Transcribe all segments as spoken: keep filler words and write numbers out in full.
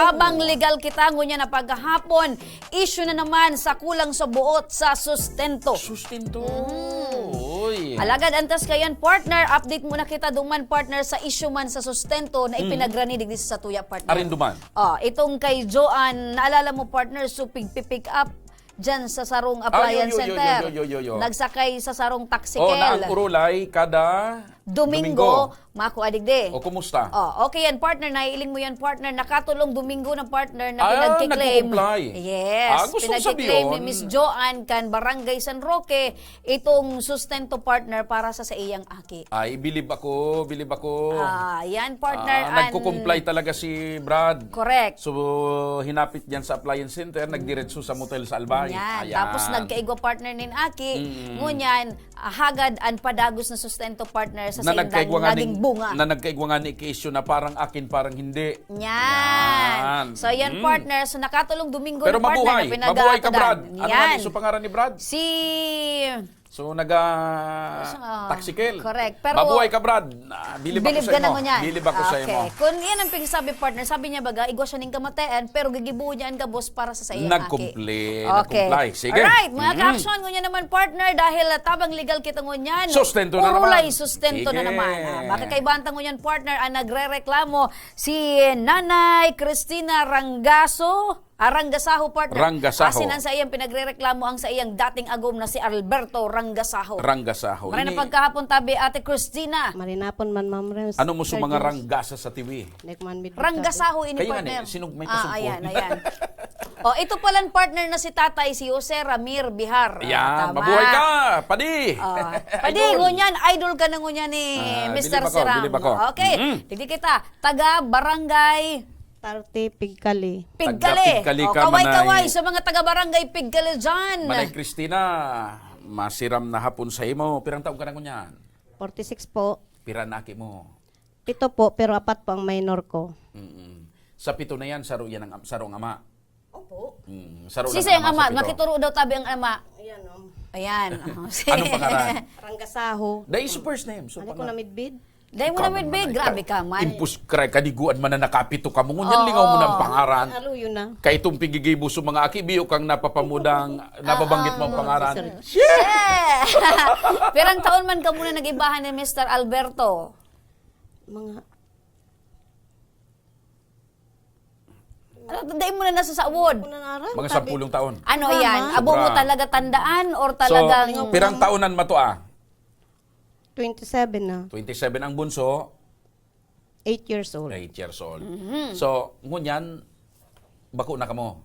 Habang legal kita, ngunyan na paghahapon, issue na naman sa kulang sa buot sa sustento. Sustento. Mm. Uy. Alagad antas kayan, partner, update muna kita duman, partner, sa issue man sa sustento na Mm. ipinagrani digdi sa satuya, partner. Arin duman. Oh, itong kay Joan, naalala mo, partner, so pig-, pick up dyan sa sarong Ah, yo, appliance yo, yo, center. yo, yo, yo, yo. Nagsakay sa sarong Oh, na ang tricycle. urulay kada Domingo, Domingo. Mako adigdi. O, kumusta? Oh, okay yan, partner. Naiiling mo yan, partner. Nakatulong Domingo na, partner, na Ah, pinagkiklaim. nagko-comply. Yes, Ah, gusto ko pinagkiklaim ni sabihon. Miss Joanne kan Barangay San Roque itong sustento, partner, para sa, sa iyang aki. Ay, bilib ako, bilib ako. Ah, yan, partner, Ah, an- nagko-comply talaga si Brad. Correct. So, hinapit diyan sa appliance center, nagdiretso sa motel sa Albay. Yan. Ayan. Tapos nagkaigwa, partner, nin aki. Mm. Ngunyan, ah, hagad an padagos na sustento, partner, sa Na saindang nagkaigwa nga naging ning, bunga. na nagkaigwa nga ni issue na parang akin, parang hindi. Yan. Yan. So, yan, Mm. partner. So, nakatulong Domingo Pero na, partner, mabuhay. na pinag-aatagan. Mabuhay ka, Brad. Ano nga Yan. ni, so pangaran ni Brad? Si So, naga Siya nga. taxikel. Correct. Pero Mabuhay ka, Brad. Ah, bilib ako Bilib sa ka na imo. ngunyan. Bilib ako sa Okay. imo. Kung iyan ang pinagsabi, partner, sabi niya baga, igwa siya ning kamatayan, pero gigibuo niya ang gabos para sa, sa iyang aki. Nag-comply, Okay. nag-comply. Sige. Alright, mga Mm. ka-aksyon, ngunyan naman, partner, dahil, ah, tabang legal kita ngunyan. Sustento na Urulay, naman. sustento na Sige. naman. Ah, makakaibahan ta ngunyan, partner, ang nagrereklamo, si Nanay Cristina Rangaso. Ah, Rangasaho, partner. Rangasaho. Asin ang sa iyang pinagrereklamo ang sa iyang dating agom na si Alberto Rangasaho. Rangasaho. Maray na Ini pagkahapon tabi, Ate Cristina. Marinapon man, Ma'am Rem. Ano mo sa Sir mga James. ranggasa sa tiwi? Dek man mid Rangasaho ini, Kaya nga partner. ni, sinug may Ah, pasugpo. ayan, ayan. Oh, ito palang partner na si Tatay, si Jose Ramir Bihar. Ayan, Ah, tama. mabuhay ka, padi. Ah, padi, Idol. ngunyan, idol ka na ngunyan ni Ah, Mister bilib ako, Serang. bilib ako. Okay, Mm. tigdi kita, taga Barangay Tarte, Pigkali. Pigkali. Taga Pigkali O, ka, kaway-kaway Manay. sa mga taga-barangay Pigkali dyan. Manay Cristina, masiram na hapon sa imo. Pirang taon ka na ngunyan? Forty-six po. Pira na aki mo? Pito po, pero apat po ang minor ko. Mm-mm. Sa pito na yan, saro yan ang am-, saro ang ama. Opo. Mm, saro Si lang ang Seng ama, sa Ama, pito. makituro daw tabi ang ama. Ayan, oh. Ayan. Oh, si Anong pangalan? Rangasaho. Dahil sa first name. So, Ano ko pangalan? na midbid? Dahil mo Ikaw na midbid, naman, grabe ikaw. ka man. Impus kray kaniguan man na nakapito ka mo. Ngunyan, Oo. lingaw mo ng pangaran. Alo, yun na. Kay itong pigigibo sa mga aki, biyo kang napapamudang, nababanggit mo ang Oo, pangaran. Sir. Shit! Shit! Pirang taon man ka muna nag-ibahan ni Mister Alberto? Mga Ano, dai mo na nasasawod? Kung nangaran, Mga sabi, sampulong taon. Ano Mama. yan? Abo mo Sobra. talaga tandaan or So, talagang pirang taonan mo to, ah? Twenty-seven na. Twenty-seven ang bunso, Eight years old. eight years old. Mhm. So, ngunyan, bako na kamo.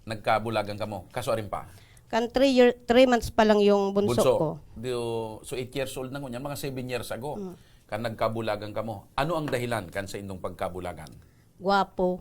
Nagkabulagan kamo. Kaso arin pa? Kan three year, three months pa lang yung bunso Bunso. ko. Di, so, eight years old na ngunyan, mga seven years ago. Mm. Kan nagkabulagan kamo. Ano ang dahilan kan sa indong pagkabulagan? Guwapo.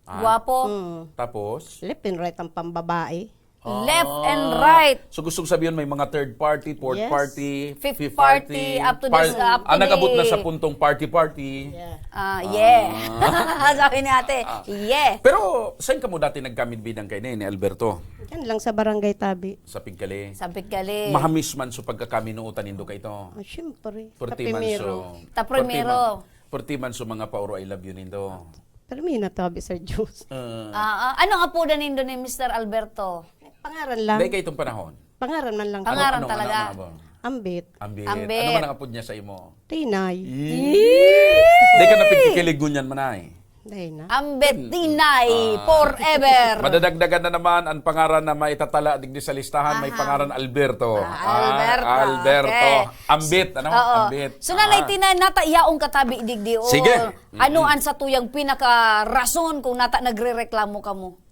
Ah. Guwapo. Mm. Tapos? Left and right ang pambabae. Left and Ah. right. So, gustong sabihin, may mga third party, fourth Yes. party, Fifth fifth party, party, up to par-, this, up to ah, nag-abot na the sa puntong party-party. Yeah. Ah, yeah. Ah. Sabi ni ate, Ah. yeah. Pero, saan ka mo dati nagkamidbidang kay ni, ni Alberto? Yan lang sa barangay tabi. Sa Pigkali? Sa Pigkali. Mahamis man so pagkakaminuotan nindo ka ito? Ah, syempre. Perti man Tapimero. so, Tapimero. perti man, perti man so mga pauro I love you nindo. Pero may natabi sa Diyos. Ah. Ah, ah. Anong apodan nindo ni Mister Alberto? Pangaran lang. Dahil kayo itong panahon? Pangaran man lang. Ano, Pangaran ano, talaga. ano, ano, ano? Ambit. Ambit. Ambit. Ano man ang apod niya sa imo? Tinay. Yee! Yee! Di ka napigkikilig ngunyan, manay? Dahil na. Ambit Hmm. Tinay, Ah. forever. Madadagdagan na naman ang pangaran na maitatala digdi sa listahan. May Aha. pangaran Alberto. Ah, Ah, Alberto. Alberto. Okay. Ambit, ano? Oo. Ambit. So, Nanay Ah. Tina, nata yaong katabi digdi, o Sige. ano Mm-mm. ang satuyang pinakarason kung nata nagrereklamo kamo?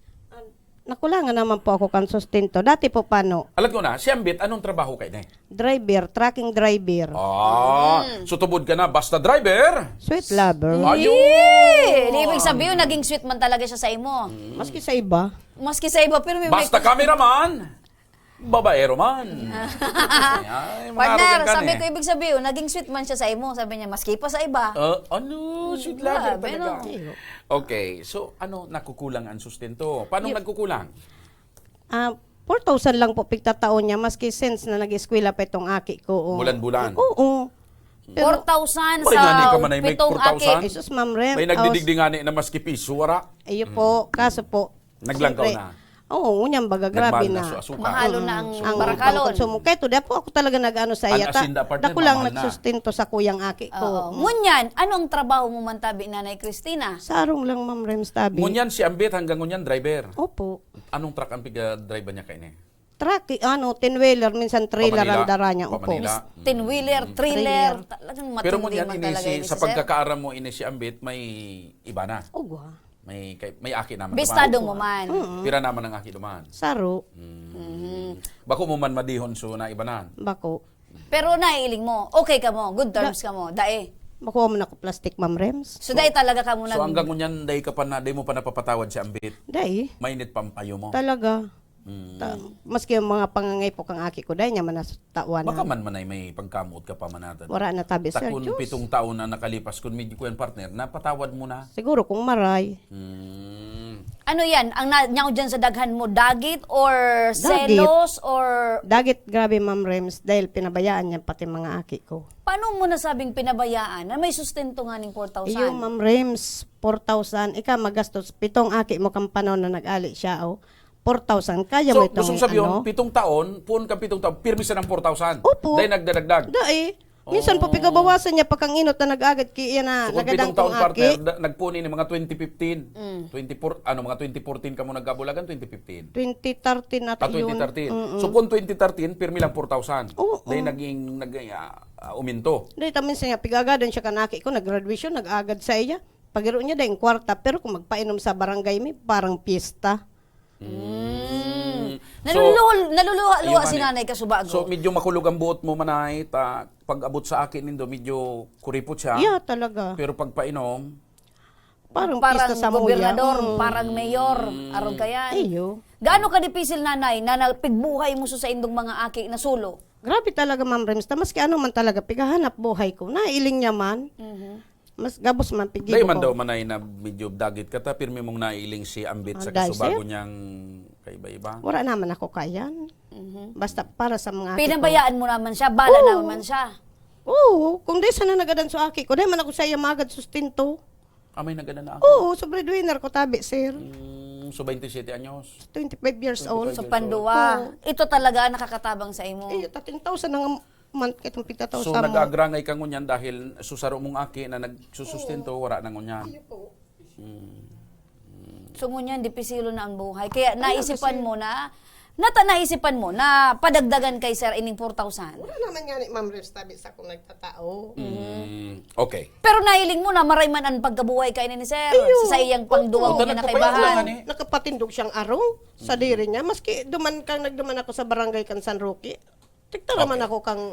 Nakulangan naman po ako kan sustento. Dati po, pano? Alam ko na, si Ambit, anong trabaho kayo na eh? Driver, trucking driver. Ah, Mm. so tubod ka na, basta driver? Sweet lover. Ayun. Yee! Di ibig sabihin, naging sweet man talaga siya sa imo. Mm. Maski sa iba. Maski sa iba, pero may, may Basta cameraman, babaero man. Ay, mga Partner, arogan ka sabi ni. ko, ibig sabihin, naging sweet man siya sa imo. Sabi niya, maski pa sa iba. Ah, ano? Sweet lover Grabe, talaga. no? Okay, so ano, nakukulang ang sustento? Paano Yung nagkukulang? Ah, four thousand lang po pigtatao niya, maski since na nag-eskwela pa itong aki ko, oh. Bulan-bulan? Oo. Four thousand sa pitong aki. Maray ngani ka man ay may four thousand. Jesus, Ma'am Rem. May nagdidigdi ngani na maski piso, wara. Iyo po, kaso po, Naglangkaw na. Oo, ngunyan baga, grabe na. Mahalon na ang barakalon. Ang pangkonsumo. Kaya to, di po ako talaga nag-ano sa iya. Dakulang nagsustento sa kuyang aki ko. Oo. Ngunyan, ano ang trabaho mo man tabi, Nanay Cristina? Sarong lang, Ma'am Rems, tabi. Ngunyan si Ambit, hanggang ngunyan, driver? Opo. Anong truck ang piga-drive niya kaini? Truck, ano, ten-wheeler, minsan trailer ang dara niya. Opo. Ten-wheeler, trailer. Talagang matindi man talaga ini si sir. Pero ngunyan, ini sa pagkakaaram mo, ini si Ambit, may iba na. Ugwa. May, kay, may aki naman. Bistado mo man. Mm. Pira naman ang aki duman? Saro. Mm. Bako mo man madihon so naibanan? Bako. Pero naiiling mo, okay ka mo, good terms ka mo, dai. Bako man ako plastic, Ma'am Rems. So, dai talaga ka mo nag- So, hanggang ngunyan, dai ka pa na, dai mo pa napapatawad si Ambit? Dai. Mainit pa ang payo mo? Talaga. Ta, maski ang mga pangangay po kang aki ko, dahil niya man natawan. Baka man manay may pagkamuot ka pa manatad. Wala na tabi, sir. Takon pitong taon na nakalipas, kung medyo kuyan partner, napatawad mo na. Siguro kung maray. Hmm. Ano yan? Ang na, nyaw dyan sa daghan mo, dagit or selos or... Dagit, grabe, Ma'am Rems, dahil pinabayaan niya pati mga aki ko. Paano mo nasabing pinabayaan na may sustento nga ning four thousand? Iyo, Ma'am Rems, four thousand. Ika, magastos. Pitong aki mo kang panahon na nag-ali siya, oh. four thousand, kaya mo itong ano? So, gusto sabihin, pitong taon, puon kang pitong taon, pirmi siya ng four thousand. Opo. Dahil nagdadagdag. Dai. Minsan po, pigabawasan niya pagkanginot na nag-agad ki iya na nagadan kong aki. So, kung pitong taon, partner, nagpuon ini mga twenty fifteen. Mm. twenty-four, ano, mga twenty fourteen kamo nagkabulagan, twenty fifteen? twenty thirteen ata yun. Ah, twenty thirteen. Mm-mm. So, kung twenty thirteen, pirmi lang four thousand. Oo. Dahil naging, nag, ah, ah, uminto. Dahil tamin siya, pigagadan siya kan aki ko, nag-graduation, nag-agad sa iya. Pagiro niya dahil kwarta, pero kung magpainom sa barangay mi, parang piyesta. Mm. Naluluha, naluluha-luha si Nanay Kasubago. So, medyo makulog ang buot mo, Manay, ta pag-abot sa akin nindo, medyo kuripot siya. Yeah, talaga. Pero pag painom, parang, parang pista sa gobernador, muya. Mm. Parang mayor, arog ka yan. Iyo. Gaano ka dipisil, Nanay, na napigbuhay mo sa indong mga aki na sulo? Grabe talaga, Ma'am Rems. Ta maski ano man talaga, pigahanap buhay ko. Nailing niya man. Mm-hmm. Mas gabos man piggibo Dai man ko. daw manay na medyo dagit ka ta, pirmi mong nailing si Ambit Ah, sa dai, kasubago sir. niyang kaiba-iba. Wala naman ako kayan. Mhm. Basta para sa mga aki ko. Pinabayaan mo naman siya, bala Oo. naman siya. Oo, kung di sana nagadan sa aki ko, di man ako sa iya magad sustento. Ah, may nagadan na ako. Oo, so breadwinner ko tabi, sir. Mm, so, twenty-seven anyos. Twenty-five years old. Twenty-five So, years old. panduwa. Oo. Ito talaga ang nakakatabang sa imo. Eh, tating tao sa nang man, katong pigtataw So, sa amo. nag-aagrangay ka ngunyan dahil susaro mong aki na nagsusustento, wala na ngunyan. Iyo po. Mm. So, ngunyan, dipisilo na ang buhay. Kaya Ano naisipan kasi? mo na, nata naisipan mo na padagdagan kay Sir ining four thousand. Wala naman nga ni Ma'am Ref tabi sa kung nagtatao. Mm. Okay. Pero nahiling mo na maray man ang pagkabuhay kaini ni Sir Iyo. sa iyang pangduwang Opo. Punta na nagpapahinga kaibahan. ka ni- Nakapatindog siyang arong sa diri niya. Maski duman kang nagduman ako sa barangay kan San Roque, Tikta naman Okay. ako kang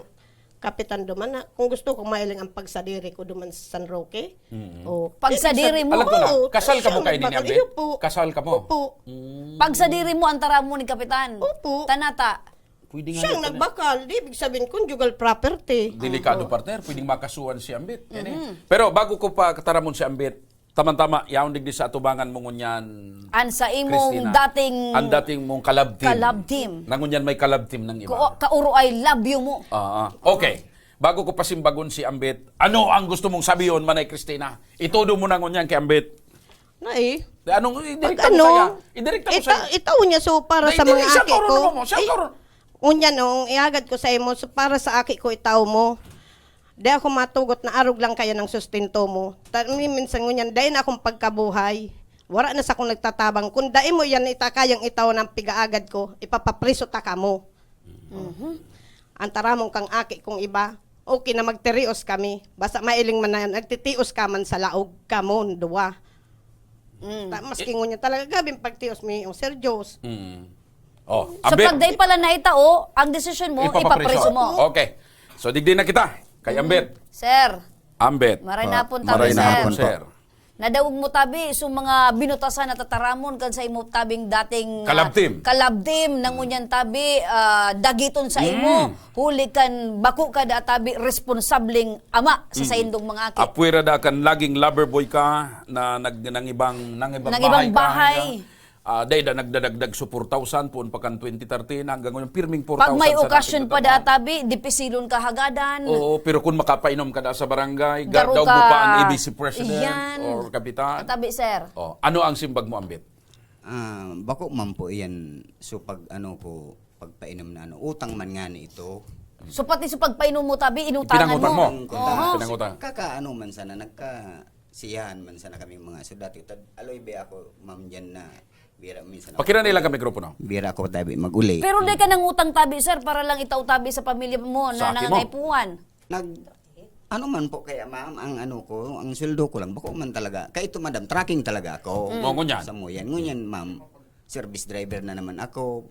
kapitan duman na kung gusto ko mailing ang pagsadiri ko duman sa San Roque. Mm. Oh, Pagsadiri mo? Alam ko na, Oo, kasal ka mo siya kayo ni nagbakal. Niambe? Iyo po. Kasal ka mo? Opo. Mm. Pagsadiri mo ang taram mo ni Kapitan? Opo. Tanata. Pwede nga Siyang nito na. nagbakal, di ibig sabihin conjugal property. Delikado, Opo. partner. Pwedeng makasuhan si Ambit. Yan eh. Mhm. Pero bago ko pa kataramon si Ambit, Tama-tama, yaon digdi sa atubangan mo ngunyan, An sa imong Christina. dating Ang dating mong kalab team. Kalab team. Na ngunyan may kalab team ng iba. Ko, kauro I love you mo. Ah, ah. Okay. Bago ko pasimbagon si Ambit, ano ang gusto mong sabihon, Manay Christina? Itodo mo na ngunyan kay Ambit. Na eh. Anong, idirekta Pag mo ano, saya? Idirekta mo ita- saya. itaw niya so para Dai, sa dili, mga siya aki karon ko. mo, siya Ay, karon. Unya nung iagad ko sa imo, so para sa aki ko itaw mo. Di ako matugot na arog lang kaya ng sustento mo. Ta, mi, minsan ngunyan, dai na akong pagkabuhay. Wara na sa akong nagtatabang. Kung dai mo yan ita kayang itaw ng pigaagad ko, ipapapriso ta kamo. Mhm. Ang taramon kang aki kong iba, okay na magtirios kami. Basta mailing man na nagtitios ka man sa laog, kamo, duwa. Mm. Ta, maski ngunyan talaga, gabing pagtios mi, o Sir Diyos. Mm. Oh, So, Ambit. pag dai pala naitao, ang desisyon mo, Ipapapriso. ipapriso mo. Okay. So, digdi na kita. Kay Ambit. Sir, Ambit. maray na pon tabi, Maray na sir. hapon po. Sir. Nadawog mo tabi, so mga binutasan na tataramon kan sa imo tabing dating, ah, Kalab team. kalab team, na ngunyan tabi, ah, dagiton sa imo, Mm. huli kan bako ka da tabi, responsableng ama sa Mm. saindong mga aki. Apwera da kan laging lover boy ka na nag-, nangibang, nangibang Nangibang bahay ka, bahay. na Ah, dai da nagdadagdag su four thousand, poon pa kan twenty thirteen, hanggang ngayon, pirming Pag may four thousand sa okasyon dating pa da, tataw. Tabi, dipisilon ka hagadan. Oo, pero kung makapainom ka da sa barangay, Garo ga-, daog mo ka. pa ang A B C president Iyan. or kapitan. Tabi, sir. Oh, ano ang simbag mo, Ambit? Ah, bako man po iyan. So, pag ano ko, pagpainom na ano, utang man nga ni ito. So, pati sa pagpainom mo, tabi, inutangan Pinangutan mo. mo. Ang Oo. Pinangutan. Kaka-, ano man sana, nagka-, siyahan man sana kaming mga sudati. Tad, aloy be ako, ma'am, dyan na bira minsan ako. Pakira nila ka mikropono. Bira ako tabi mag-uli. Pero di ka nangutang tabi, sir, para lang itaw tabi sa pamilya mo na Sa aki mo. nangangaipuhan. Nag, ano man po kaya, ma'am, ang ano ko, ang sweldo ko lang, bako man talaga. Kaya ito, madam, trucking talaga ako. Mm. Mo, ngunyan. Sa Muyan. Ngunyan, ma'am, service driver na naman ako.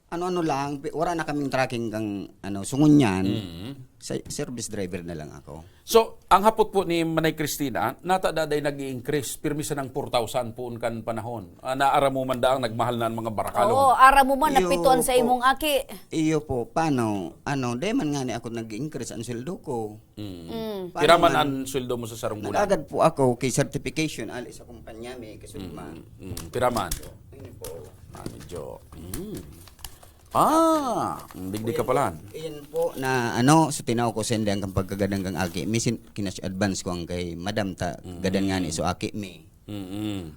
Ano-ano lang, pi-, wala na kaming trucking kang, ano, sungon niyan. Mm. Sa, service driver na lang ako. So, ang hapot po ni Manay Cristina, nata daday nag-i-increase, pirmi sanang four thousand poon kan panahon. Ah, naara mo man daang nagmahal na ang mga barakalo. Oo, ara mo man, Iyo napituan sa po. imong aki. Iyo po, paano? Ano, di man nga ni ako nag-increase ang sweldo ko. Mm. Mm. Paano Pira man man? ang sweldo mo sa sarong bulan? Nag-agad po ako kay certification, ali sa kumpanya, may kasulma. Mm, mm. Pira man? Ayun po. Ah, medyo, mm. Ah, digdi ka pala. Iyan po na, ano, so tinaw ko sendang kang pagkagadan kang aki. Misin, kinash advance ko ang kay madam ta, Mm. gadan nga ni so aki mi. Mm.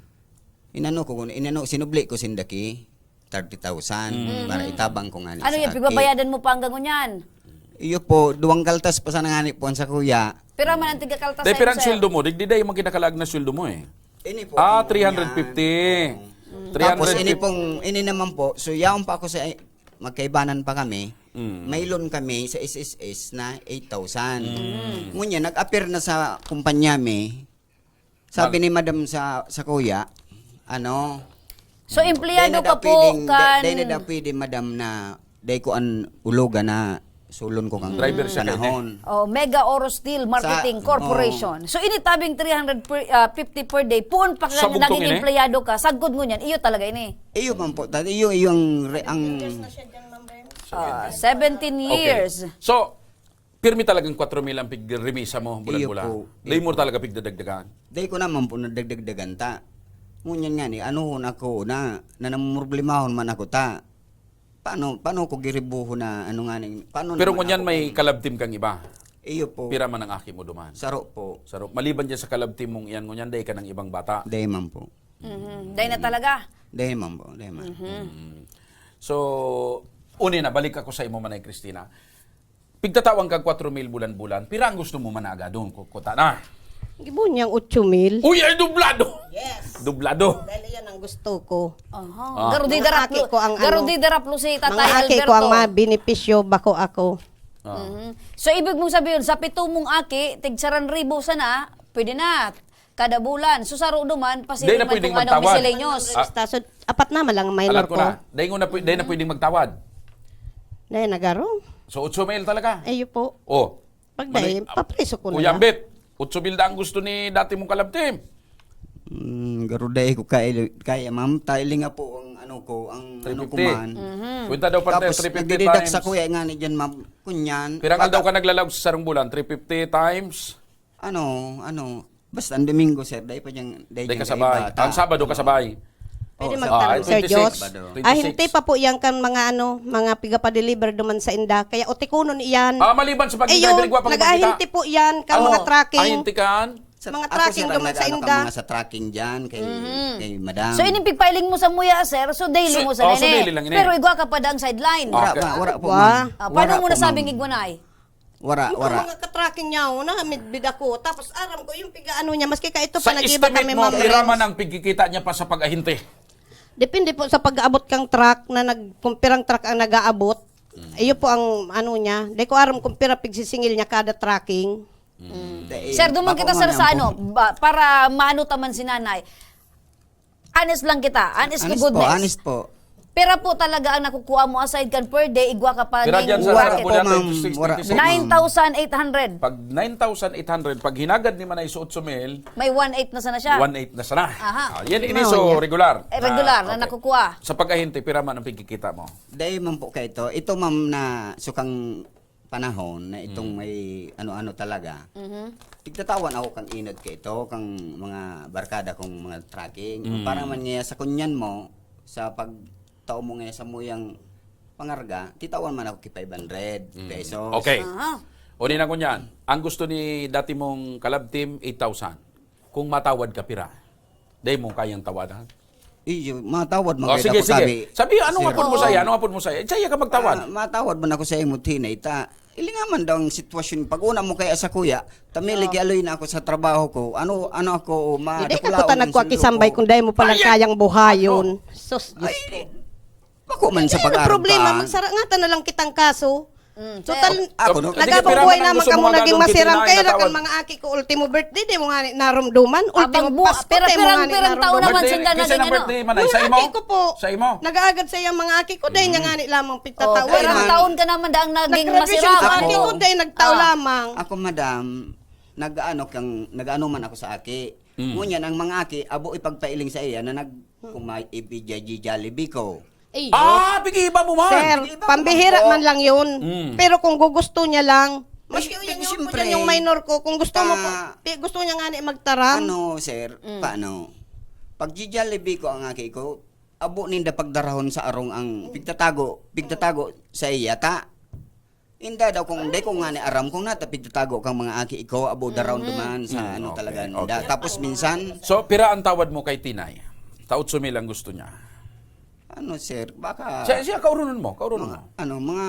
Inano ko, inano, sinubli ko sinda ki thirty thousand Mm. para itabang ko nga ni Ano sa yan, aki. pigbabayadan mo pa hanggang ngunyan? Iyo po, duwang kaltas pa sana nga ni po ang sa kuya. Pira man ang tiga kaltas Dahil sa'yo, pirang sir? sweldo mo, digdi dahil magkinakalag na sweldo mo eh. Ini po, Ah, ang three hundred fifty. yan. Oo. Tapos ini Three hundred fifty. pong, ini naman po, so yaon pa ako sa, magkaibanan pa kami, Mm. may loan kami sa S S S na eight thousand. Mm. Ngunyan, nag-appear na sa kumpanya mi, sabi Mag- ni madam sa, sa kuya, ano, So, empleyado dai na ka daw po pwedeng, dai, kan dai na daw pwede, madam, na dai ko an uloga na sulon ko kang Driver siya kaini. panahon. Oh, Mega Oro Steel Marketing Sa, Corporation. oo. So, ini tabing three hundred per, ah, fifty per day, puon pa ka Sa bugtong naging ini? empleyado ka, sagkod ngunyan, iyo talaga ini. Iyo man po, dati iyo, iyo ang re-, ang Ah, seventeen Okay. years. So, pirmi talagang kwatro mil ang pig-, remisa mo, Iyo bulan-bulan. po. Dai Iyo mo po. talaga pigdadagdagan? Dai ko naman po nadagdagdagan ta. Ngunyan nga ni, ano na ako na, na namumroblemahon man ako ta. Paano, paano ko giribuho na ano nga ning, paano Pero naman ngunyan ako may kung kalab team kang iba? Iyo po. Pira man ang aki mo duman? Saro po. Saro. Maliban dyan sa kalab team mong iyan, ngunyan, dai ka ng ibang bata? Dai man po. Mhm. Dai na talaga? Dai man po, dai man. Mhm. Mm. So, uni na, balik ako sa imo, Manay Cristina. Pigtatawan kag kwatro mil bulan-bulan, pira ang gusto mo managa doon? Ku-, kuta na. Gibo niyang otso mil. Uy, ay, dublado! Yes. Dublado. Dahil iyan ang gusto ko. Aha. Ah. Garo di Mga daraplo, aki ko ang garo ano, di daraplo si Tatay mga aki ko ang Alberto. mabenepisyo, bako ako. Ah. Mhm. So, ibig mong sabihin, sa pito mong aki, tig saran ribo sana, pwede na. Kada bulan. So, saro duman, Di na pasiring man pwedeng kung ano, magtawad. miscellaneous. Ah. Basta, so, apat na man lang ang minor Alam ko ko. na. Dahil na pwede, dahil na pwedeng magtawad. Dahil na garo. So, otso mil talaga? Ayo po. Oh. Pag Mali-, dahil, papriso ko na Kuya lang. Ambit, otso mil na ang gusto ni dati mong kalab team. Mm, garo dai ko kaya, kaya, ma'am. Tailing nga po ang ano ko, ang ano ko Three fifty. man. Mhm. Kwenta daw, partner, Tapos, three fifty nagdididak sa times. kuya nga ni dyan, ma'am. Kunyan, Pirang baka aldaw ka naglalaog sa sarong bulan? Three fifty times? Ano, ano, basta ang Domingo, sir, dai pa dyan, dai Dai dyan kasabay. kaiba, ta. Ang Sabado, Oo. kasabay. Pwede Oo, magtanong, Sabado. Sir Diyos? Sabado. Ah, hindi pa po yan kan mga ano, mga pigapadeliver duman sa inda. Kaya utikunon iyan. Ah, maliban sa pag-driver, Ayun, igwa pang nag-ahinti ipakita. po yan kan Oo, mga trucking. ahinti kan? Sa, Mga ako, trucking sir, ang duman sa nag-ano ka inda. mga sa trucking dyan, kay, Mhm. kay madam. So, ining pigpailing mo sa muya, sir, so daily So, mo sa oh, so nene. daily lang ini. Pero igwa ka pa dang sideline. Wala, Okay. wala, wala po, Wa? ma'am. Ah, paano Wala mo po, nasabing ma'am. igwa na ay? Wara, Yung wara. mga katraking niya, oh, na midbid ako. Tapos aram ko yung piga-ano niya, maski ka ito Sa pa nag-iba estimate kami mo, mga pira friends. man ang pigkikita niya pa sa pag-ahinte? Depende po sa pag-aabot kang truck na nag-, kung pirang truck ang nag-aabot. Mm. Iyo po ang ano niya. Di ko aram kung pira pigsisingil niya kada tracking. Mm. Dahil Sir, duman bako kita, sir, man sa ang ano, po. ba, para maano taman si nanay. Honest lang kita. Honest, Honest to po, goodness. honest po. Pira po talaga ang nakukuha mo aside kan per day, igwa ka pa Pira ning dyan sa bracket? Wala po, ma'am. Wala po, ma'am. Nine thousand eight hundred. Pag nine thousand eight hundred, pag hinagad ni Manay sa otso mil, May one eight na sana siya. one eight na sana. Aha. Ah, yan, Mao ini so niya. regular. Eh, regular na Ah, okay. nakukuha. Sa pag-ahente, pira man ang pagkikita mo? Dahil man po kay ito. Ito, ma'am, na sukang panahon na itong Mm. may ano-ano talaga. Mhm. Tigtatawan ako kang inod kay ito, kang mga barkada kong mga trucking. Mm. Para man nga sa kunyan mo, sa pagtao mo nga sa muyang pangarga, titawan man ako ki five hundred pesos. Okay. Aha. O di na ko niyan, ang gusto ni dati mong kalabtim, eight thousand. Kung matawad ka, pira? Dai mo kayang tawadan? Iyo, matawad man O, kayo sige, ako sige. sabi. Sabi, anong Sir. hapon mo saya? Anong hapon mo saya? Saya ka magtawad. Ah, matawad man ako sa imo, Tinay, ta ilingaman daw ang sitwasyon. Pag una mo kaya sa kuya, tamili aloy na ako sa trabaho ko. Ano ano ako, ma Hindi ka ko ta nagkwakisambay kung dahil mo pala Ay, ay. Kayang buhayon. Sus, Diyos Ay, ko. bako man sa Kaya pag-aral problema, ka. magsara nga ta na lang kitang kaso. Mm, Total, Ako, no? Hindi ka nagkabubuhay pira man ang naman gusto ka mo mo naging magadong masiram. kitinay, Kaya ra kan natawag. mga aki ko, ultimo birthday, di mo nga ni narumduman. Ultimo Abang bu- Pasko, pira- di mo pirang- nga ni pirang taon narumduman. naman Birthday, sinda kinsa naging na ano? birthday man ay? Mga Sa imo? aki ko po. Sa imo? Nag-aagad sa iyang mga aki ko, dahil niya nga ni lamang Oh, pigtatawa. pirang taon ka naman daang naging Nag-graduation masiram. sa aki ko, dahil nagtao Ah. lamang. Ako, madam, nag-ano kang nag-ano man ako sa aki. Ngunyan ang mga aki, abo ipagpailing sa iya na nag kung may ibigay Jollibee ko. Ay, Ah, pigi-iba mo man. Sir, Iba pambihira naman po. man lang yun. Mm. Pero kung gugusto niya lang, Mas- maski yan siyempre, yung, yung minor ko, kung gusto mo po, ta- di, gusto niya nga ni magtaram. Ano, sir? Paano? Pag Jollibee ko ang aki ko, abo ninda pagdarahon sa arong ang pigtatago, pigtatago sa iya ta. Inda daw kung di ko nga ni aram kung nata pigtatago kang mga aki ko, abo daraw duman sa ano Okay, talaga ninda. Okay. Tapos minsan, So, pira ang tawad mo kay Tinay? Taot sumil ang gusto niya. Ano, sir, baka Siya, siya kaurunon mo, kaurunon mo. Mga, ano, mga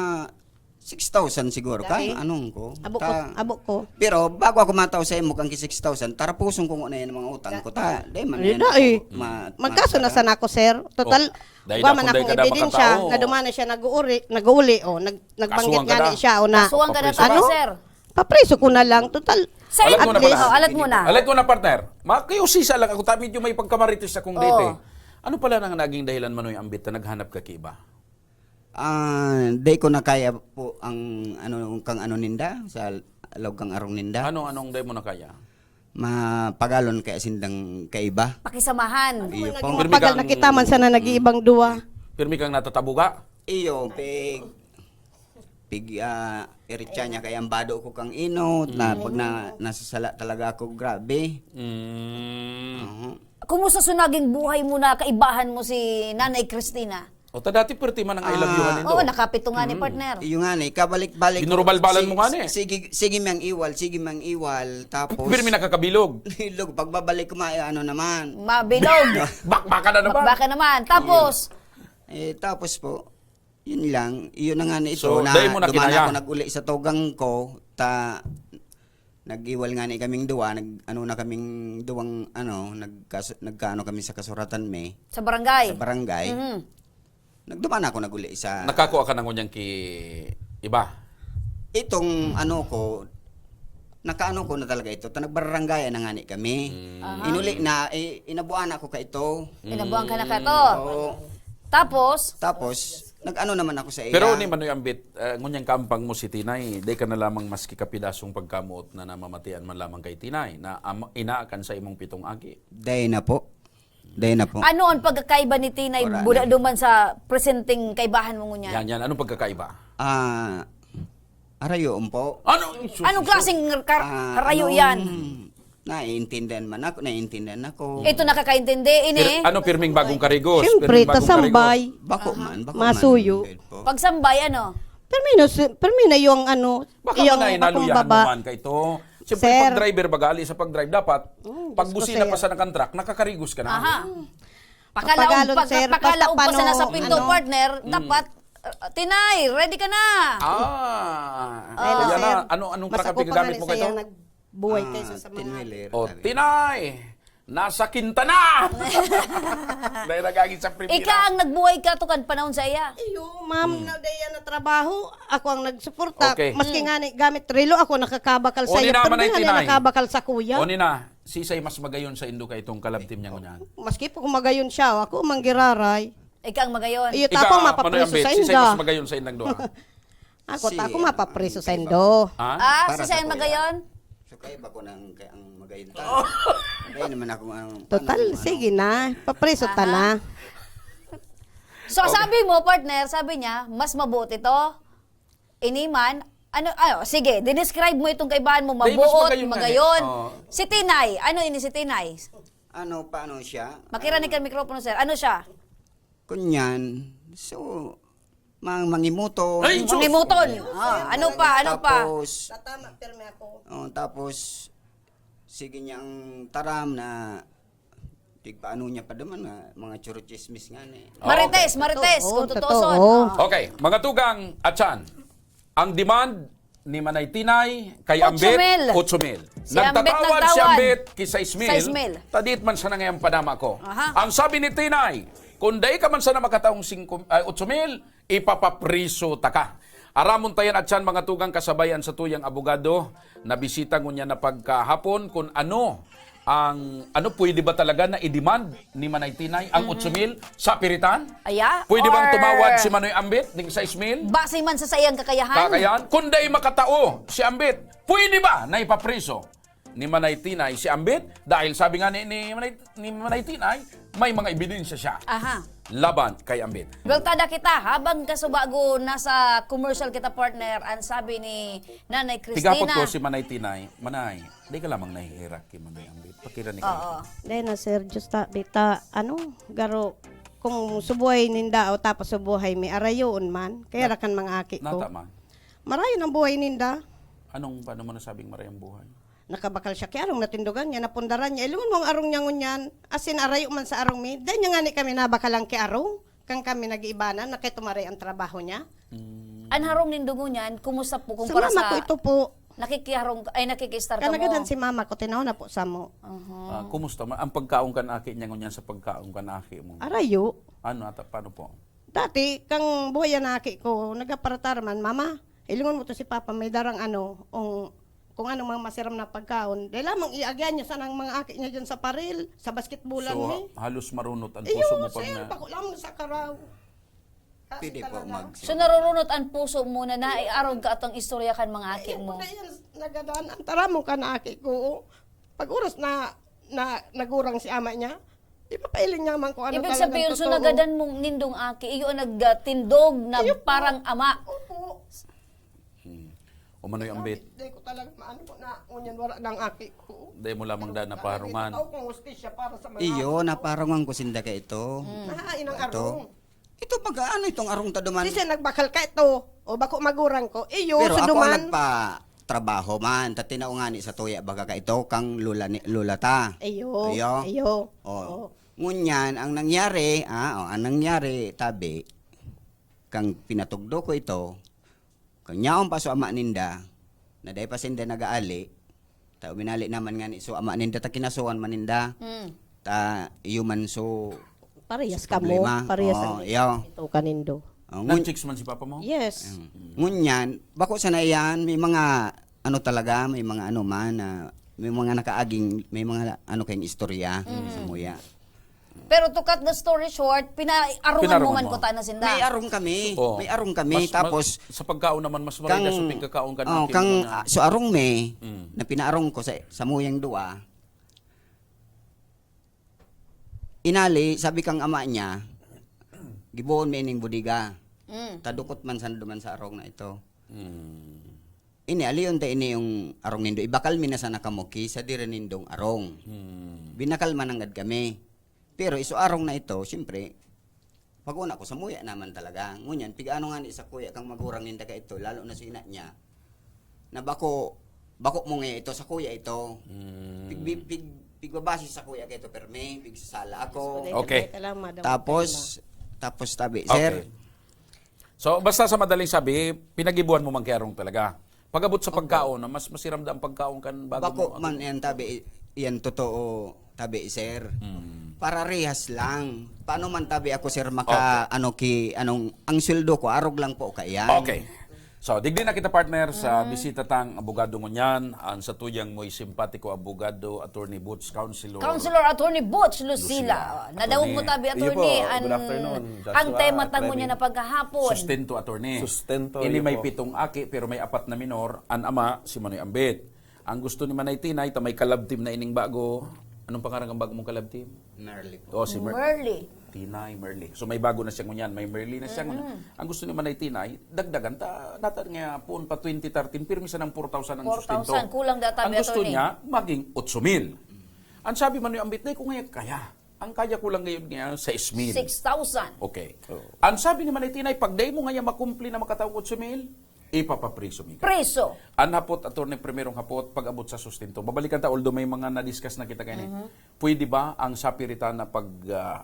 six thousand siguro. Kan, Dai. Anong ko? Abo ko, Ta- abo ko. Pero bago ako mataw sa imo kang six thousand, tarapuson ko na yung mga utang ko. Ta, di man Di yan na ako eh. ma- Magkaso na matara. sana ako, sir. Total, Oh, dai wa na man kung dai akong ka na ebidensya makatao. na dumana siya nag-uuli, nag-uuli, oh, nag, nagbangkit Kasuhan ka nga na. ni siya, o na. Kasuhan ka na Papriso sana, ka? sir. Papriso ko na lang, total. Sir, Alam ko at na pala. least, Oh, alam mo na. Alam ko na, partner. Makiusisa lang ako, ta medyo may pagkamarites akong Oo. dete. Ano pala nang naging dahilan, Manoy Ambit, na naghanap ka ki iba? Ah, di ko na kaya po ang ano kang ano ninda sa log kang arong ninda. Anong, anong dai mo na kaya? Mapagalon kaya sindang kaiba. Pakisamahan. Iyo Naging po. Pirmi mapagal kang- na kita man sana nag-iibang duwa. Pirmi kang natatabuga? Iyo, pig pig ah, iritsa niya kaya ang bado ko kang inot na pag na, nasasala talaga ako, grabe. Mm. Oho. Kumusta sa naging buhay mo na kaibahan mo si Nanay Christina? O ta dati perti man ang I love you Ah. nindo. Oo, nakapito nga ni partner. Iyo nga ni, kabalik-balik. Ginurubalbalan si- mo nga ni. Sige, sige mang iwal, sige mang iwal. Tapos, Pirmi nakakabilog. Bilog, pagbabalik ko, ma- ano naman. Mabilog. Bakbaka na naman. Baka naman. Tapos, Eh, tapos po, yun lang. Yun na nga na ito. So, na, dahil mo na duman kinaya. ako nag-uli sa tugang ko. Ta, nag-iwal nga ni kaming duwa. Nag, ano na kaming duwang, ano, nagkas, nagkaano kami sa kasuratan me. Sa barangay? Sa barangay. Mhm. Nagduman ako nag-uli sa... Nakakuha ka na ngunyan ki iba. Itong ano ko, nakaano ko na talaga ito. Ta nagbarangay na nga ni kami. Inuli na, eh, inabuan ako ka ito. Pinabuang ka na ka to. Oo. Tapos, Tapos, nag-ano naman ako sa iya. Pero ni Manoy Ambit, uh, ngunyan kaampang mo si Tinay, dai ka na lamang maski kapidasong pagkamoot na namamatian man lamang kay Tinay, na ama, ina kan sa imong pitong aki. Dai na po. Dai na po. Ano ang pagkakaiba ni Tinay Wala Buda na. Duman sa presenteng kaibahan mo ngunyan? Yan, yan. Anong pagkakaiba? Ah, arayoon po. Ano? Anong klaseng kar- Ah, harayo anong- yan? Naiintindihan man ako, naiintindihan ako. Ito nakakaintindi, ini? Pir- ano, pirming bagong karigos? Siyempre, Pirming bagong tasambay. Bako man, bako Masuyo. man. Bed po. Pagsambay, ano? Permino, si- permino yung ano, Baka yung man ay akong naluyahan baba. mo man ka ito. Siyempre, Sir. Pag driver baga, ali sa pag-drive, dapat, Oh, Diyos pag ko, busina sir. pa sa nakang truck, nakakarigos ka na. Aha. Papagalon, Pakalaog, sir. Basta pakalaog pa sa pano, nasa pinto, ano? partner, dapat, uh, Tinay, ready ka na. Ah. Ay, Kaya sir. na, ano, anong Mas truck ang ako pa pinagamit nga mo sa kayo? iyang nagbuhay Ah, kaysa sa mga... Tinwheeler. Oh, Tinay! Nasa Quintana! Dahil nagagit sa primera. Ika ang nagbuhay ka to kan panahon sa iya. Iyo, ma'am, na daya na trabaho. Ako ang nagsuporta. Okay. Maski nga ni gamit relo, ako nakakabakal sa Oni iyo. naman Pero ay nga ni Tinay. nakabakal sa kuya. Oni na, sisay mas magayon sa indo ka itong kalabtim niya ngunyan. Maski po kung magayon siya, ako manggiraray. Ika ang magayon. Iyo, Ika, tapang Manoy mapapriso Ambit, sa sisay inda. Mas magayon sa indang duha. Ako, Si, ta ako ano, mapapriso sa kay indo. Ha? Ah, Para si sa Sayan kuya. Magayon? So, kaya ba ko nang kay ang magayon ta? Kaya naman ako ang... Total, ano, ano? Sige na. Papriso ta na. So, sabi mo, partner, sabi niya, mas mabuti to. Iniman, ano, ano, sige, dinescribe mo itong kaibahan mo, Dahil mas mabuot, magayon nga magayon. eh. Oo. Si Tinay, ano ini si Tinay? Ano, paano siya? Makiranig ka mikropono, sir. Ano siya? Kunyan, so, mang mangimuton. Ay, sus! Mangimuton. Ah, ano pa, ano pa? Tapos, Tatama, pirmi ako. Oh, tapos, sige niyang taram na tigpaano niya pa duman nga, mga churochismis nga ni. Marites, Okay. Marites, Oo, kung totoo totoo. son. Ah. Okay, mga tugang, atyan. Ang demand ni Manay Tinay kay Ambit, Otso mil. otso mil. Si Ambit Nagtatawad si nagtawad. Ambit ki sais mil. Sais mil. Tadit man sana ngayang panama ko. Aha. Ang sabi ni Tinay, "Kung dai ka man sana makataong singko, ay, otso mil, ipapapriso taka." Aramon tayan at siyan, mga tugang, kasabay an satuyang abogado na bisita ngunyan na pagkahapon, kun ano ang, ano, pwede ba talaga na i-demand ni Manay Tinay ang Mhm. otso mil sa piritan? Aya? Pwede bang Or tumawad si Manoy Ambit ning sais mil? Base man sa saiyang kakayahan? Kakayahan? Kung dai makatao si Ambit, pwede ba na ipapriso ni Manay Tinay si Ambit? Dahil sabi nga ni, ni Manay, ni Manay Tinay, may mga ebidensya siya Aha. laban kay Ambit. Well, tada kita, habang kasubago nasa commercial kita, partner, ang sabi ni Nanay Tigapot Cristina. ko si Manay Tinay, "Manay, di ka lamang nahihirak kay Manay Ambit? Pakirani ka." Oo. Dai na, sir, Diyos ta, bita, ano, garo, kung subuhay ninda o tapos subuhay mi, arayoon man, kaya Nat-, rakan mga aki ko. nata man. Marayon ang buhay ninda. Anong, paano mo nasabing maray ang buhay? Nakabakal siya ki arong, natindogan niya, napundaran niya. Ilingon mo ang arong niya ngunyan, asin arayo man sa arong mi. Dai niya ngani kami nabakalan ki arong. Kan kami nag-iibanan, na kay tumaray ang trabaho niya. Mm. An harong nindo ngunyan, kumusta po Sa kumpara mama sa ko ito po. nakikiharong, ay, nakikiistar Kanagadan kamo? si mama ko, tinaw na po sa mo. Aha. Ah, kumusta man ang pagkaon kan aki niya ngunyan sa pagkaon kan aki mo? Arayo. Ano, ata, paano po? Dati, kang buhay yan aki ko, nagaparatar man, "Mama, ilingon mo to si Papa, may darang ano, ong, kung ano mga masiram na pagkaon. Dahil lamang iagyan niya sana ang mga aki niya dyan sa paril, sa basketbulan So, ni." ha-, halos marunot ang Iyo, puso mo pag sir, na bako lamang sa karaw. Kasi Pwede po talaga. mag- So, narurunot ang puso mo na naiarog ka atong istorya kan mga aki Iyo, mo? na yan, nagadan. Ang taramon ka na aki ko. Pag oras na, na nagurang si ama niya, ipapailing niya man kung ano Ibig talagang sabihin, so totoo. nagadan mong nindong aki, iyo ang nagtindog na Iyo po. parang ama. Opo. Hmm. Umano'y ambit. Dahil ko talaga maano po na, ngunyan wala ng aki ko. Dahil mo lamang Pero daan na talaga, parungan. ito kung hustisya para sa mga Iyo, ako. naparungan ko sinda ka ito. Mm. Nahain ang Ito. arong. Ito, pag-ano itong arong ta duman? Sisi, nagbakal ka ito. O bako magurang ko. Iyo, Pero ako ang suduman. nagpa-trabaho man. Ta tinao nga ni sa tuya, baga ka ito, kang lola ni, lola ta. Iyo, Iyo. iyo. Oh. Oh. Ngunyan, ang nangyari, ah, oh, ang nangyari, tabi, kang pinatugdo ko ito, kang yaon pa so ama ninda, na dai pa sinda nag-aali, ta uminali naman nga ni so ama ninda, ta kinasuhan man ninda. Mm. Ta iyo man so Parehas sa kamo, problema. parehas Oo, ang iyo. ito kanindo. Oh, ngun- Nag-chicks man si papa mo? Yes. Mm. Ngunyan, bako sana yan, may mga, ano talaga, may mga ano man, na, may mga nakaaging, may mga ano kayong istorya Mm. sa muya. Pero to cut the story short, pinaarungan Pinarungan mo man mo. ko ta na sinda. May arong kami. Oo. May arong kami. Mas, Tapos, mas, sa pagkaon naman, mas maray kang, sa pagkakaon ka oh, natin kang, mga ah, so arong me, Mm. na pinaarong ko sa, sa muyang dua, inali, sabi kang ama niya, "Gibohon mi ining bodega." Mm. Tadukot man sa duman sa arong na ito. Mm. Ini, aliyon ta ini yung arong nindo. Ibakal mi na sana kamo ki sa diri nindong arong. Hmm. Binakal man nanggad kami. Pero iso arong na ito, siyempre, pag-una ko, sa muya naman talaga. Ngunyan, pig-ano nga ni sa kuya kang magurang ninda ka ito, lalo na si ina niya, na bako, bako mo nga ito, sa kuya ito. Hmm. Pig, pig, pigbabasi sa kuya ka ito, permi, pigsasala ako. Okay. Tapos, tapos tabi, Okay. sir, So, basta sa madaling sabi, pinagibuhan mo man ki arong talaga. Pag-abot sa Opo. pagkaon, na mas masiram da ang pagkaon kan bago Bako mo man abot. yan, tabi, yan totoo, tabi, sir. Mm. Pararehas lang. Paano man, tabi, ako, sir, maka, Okay. ano, ki, anong, ang sweldo ko, arog lang po, kaiyan. Okay. So, digdi na kita, partner, sa Mm. bisita tang abogado ngunyan, ang satuyang mo'y simpatiko abogado, Attorney Butch, Counselor. Counselor Attorney Butch Lucila. Lucila. Nadawog mo Attorney. tabi, Iyo po, Attorney, an, good afternoon, Joshua, ang tema at tango Remy. niya na pagkahapon. Sustento, Attorney. Sustento, Ini iyo may po. pitong aki, pero may apat na minor. An ama, si Manoy Ambit. Ang gusto ni Manay Tinay, ta may ka-love team na ining bago. Anong pangaran ng bago mong ka-love team? Merly po. Oh, si Mer- Merly. Tinay, Merly. So, may bago na siya ngunyan. May Merly na siya ngunyan. Mm. Ang gusto ni Manay Tinay, dagdagan ta, nata nga poon pa twenty thirteen, pirmi sa ng four thousand ang Four thousand, sustento. kulang data, Ang gusto Attorney. niya, maging otso mil. Ang sabi man ni Ambit, "Dai ko ngaya kaya." Ang kaya ko lang ngayon nga, sais mil. Six thousand. Okay. Ang sabi ni Manay Tinay, pag dai mo ngayon makumpli na makataong otso mil, ipapapriso mi ka. Preso. Ang hapot, attorney, primerong hapot, pag-abot sa sustento. Babalikan ta, although may mga na-discuss na kita kaini. Pwede ba ang sapiritan na pag ah,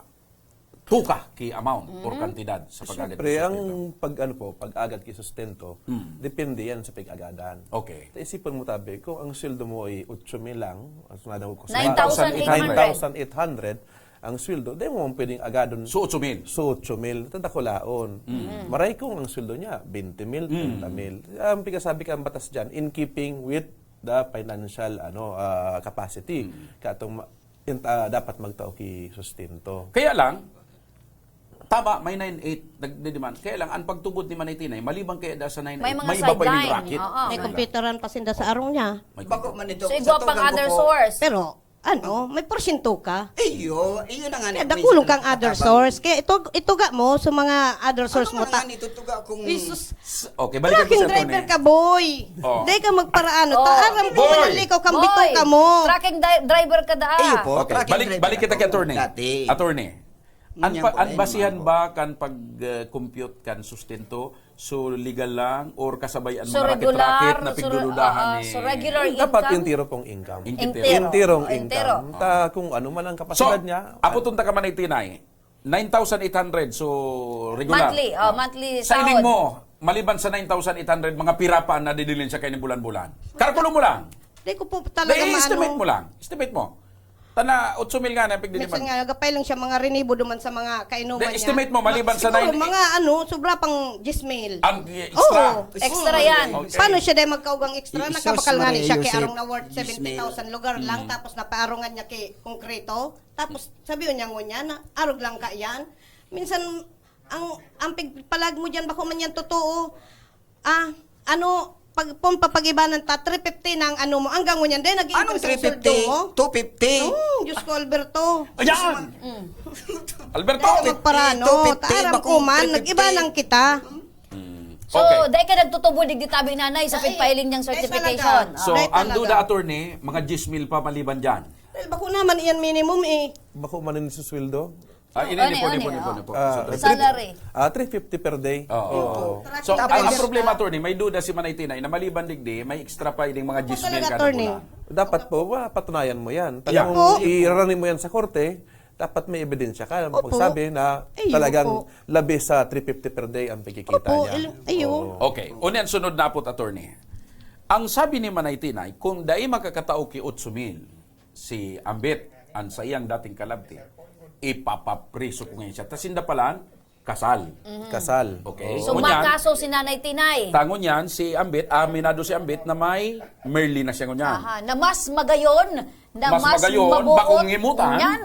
tuka ki amount or kantidad sa pag-agad Siyempre, sa ang sustento? Pag, ano po, pag-agad ki sustento, depende yan sa pag-agadan. Okay. Isipin mo tabi, kung ang sweldo mo ay otso mil lang, at nadangog ko Nine thousand eight hundred. nine thousand eight hundred ang sweldo, di mo man pwedeng agadon So, otso mil. So, otso mil. Ito dakulaon. Maray kung ang sweldo niya, twenty mil, thirty mil. Ang pigasabi ka ang batas dyan, in keeping with the financial ano ah, capacity. Katong ma- in- ah, dapat magtao ki sustento. Kaya lang, tama, may nine eight nagdidemand. Kaya lang, ang pagtubod ni Manay Tinay, maliban kaya da sa nine eight, May mga may iba pa yung sideline. racket. Oo. May computeran pa sinda sa arong niya. May So, igwa pang other source. Pero, ano, may porsyento ka. Iyo, iyo na nga. Kaya dakulong kang other source. Kaya ito, ituga mo sa mga other source mo. Ta- Itutuga kung... Jesus, Okay, balikan ko trucking sa driver attorney. Ka, boy. Oh. Dahil ka magparaano. Oh. Ta, aram ko Boy. Manlikaw kang bitaw ka mo. Trucking di- driver ka daa. Iyo po, Okay, trucking balik, driver balik kita kay ako attorney. dati. Attorney, ang, Ngunyan pa, po, ang eh, basihan mga ba kan pag-compute kan sustento, so legal lang or kasabay ang So, mga regular, racket-racket na so, pigdududahan ah, ni... so, regular Dapat income? Entero pong income. Entero. Enterong Entero. income. Ta, kung ano man ang So, kapasidad niya, aputon ta ka man ay tinay, nine thousand eight hundred, so regular. Monthly, oh, monthly Sa ining sahod. Mo, maliban sa nine thousand eight hundred, mga pira pa na didilin siya kayo ng bulan-bulan. Karakulo mo lang. Di ko po talaga Di, estimate maano. Mo lang. Estimate mo. Tana, otso mil nga na pigdiliman. Minsan nga, nagapay lang siya mga rinibo duman sa mga kainuman Di, niya. Estimate mo, maliban sa Siguro, nine... mga ano, sobra pang diyes mil. Ang extra. Oo. Extra yan. Okay. Paano siya dahil magkaugang extra? Isos Nagkabakal nga Maria ni siya kay Joseph arong na worth Gismil. seventy thousand lugar lang, tapos napaarungan niya kay konkreto. Tapos sabi niya ngunyan na arog lang ka yan. Minsan, ang, ang pigpalag mo dyan, bako man yan totoo. Ah, ano, pag, kung papag-ibanan ta, three fifty na ang ano mo. Hanggang ngunyan, dahil nag-increase Anong ang sweldo three fifty? mo. Two fifty? Hmm, Diyos ko, Alberto. Ayan! Alberto! Dahil magparano, two fifty, ta, aram bako ko man, three fifty. nag-ibanan kita. So, dahil ka nagtutubod, digdi tabi nanay sa pagpailing niyang certification. So, ang duda, attorney, mga diyes mil pa maliban dyan. Dahil bako naman iyan minimum eh. Bako man yung susweldo. Ah, ini, Ano, ini po, ini ano, po, ini ano? po. Ah, So, Salary. Ah, three fifty per day. Oo. Oo. So, ang, Tapos- ang problema, attorney, may duda si Manay Tinay na maliban digdi, may extra pa yung mga diyes mil talaga, kada attorney. bulan. Dapat po, ah, patunayan mo yan. Yeah. Talagang irarani mo yan sa korte, dapat may ebidensya ka. Opo. Magsabi na Ay, talagang opo. Labi sa three fifty per day ang pagkikita Opo, niya. il- ayun. Oo. Okay. Unya ang sunod na po, attorney. Ang sabi ni Manay Tinay, kung dai makakatao ki otso mil si Ambit, ang saiyang dating kalabti, ipapapriso ko ngayon siya. Tas inda palan, kasal. Kasal. Okay. So, Ngunyan, makaso si Nanay Tinay. Tangon yan, si Ambit, aminado si Ambit na may Merly na siya ngunyan. Aha, na mas magayon, na Mas mas, magayon, mabuot bakong ngimutan. Yan.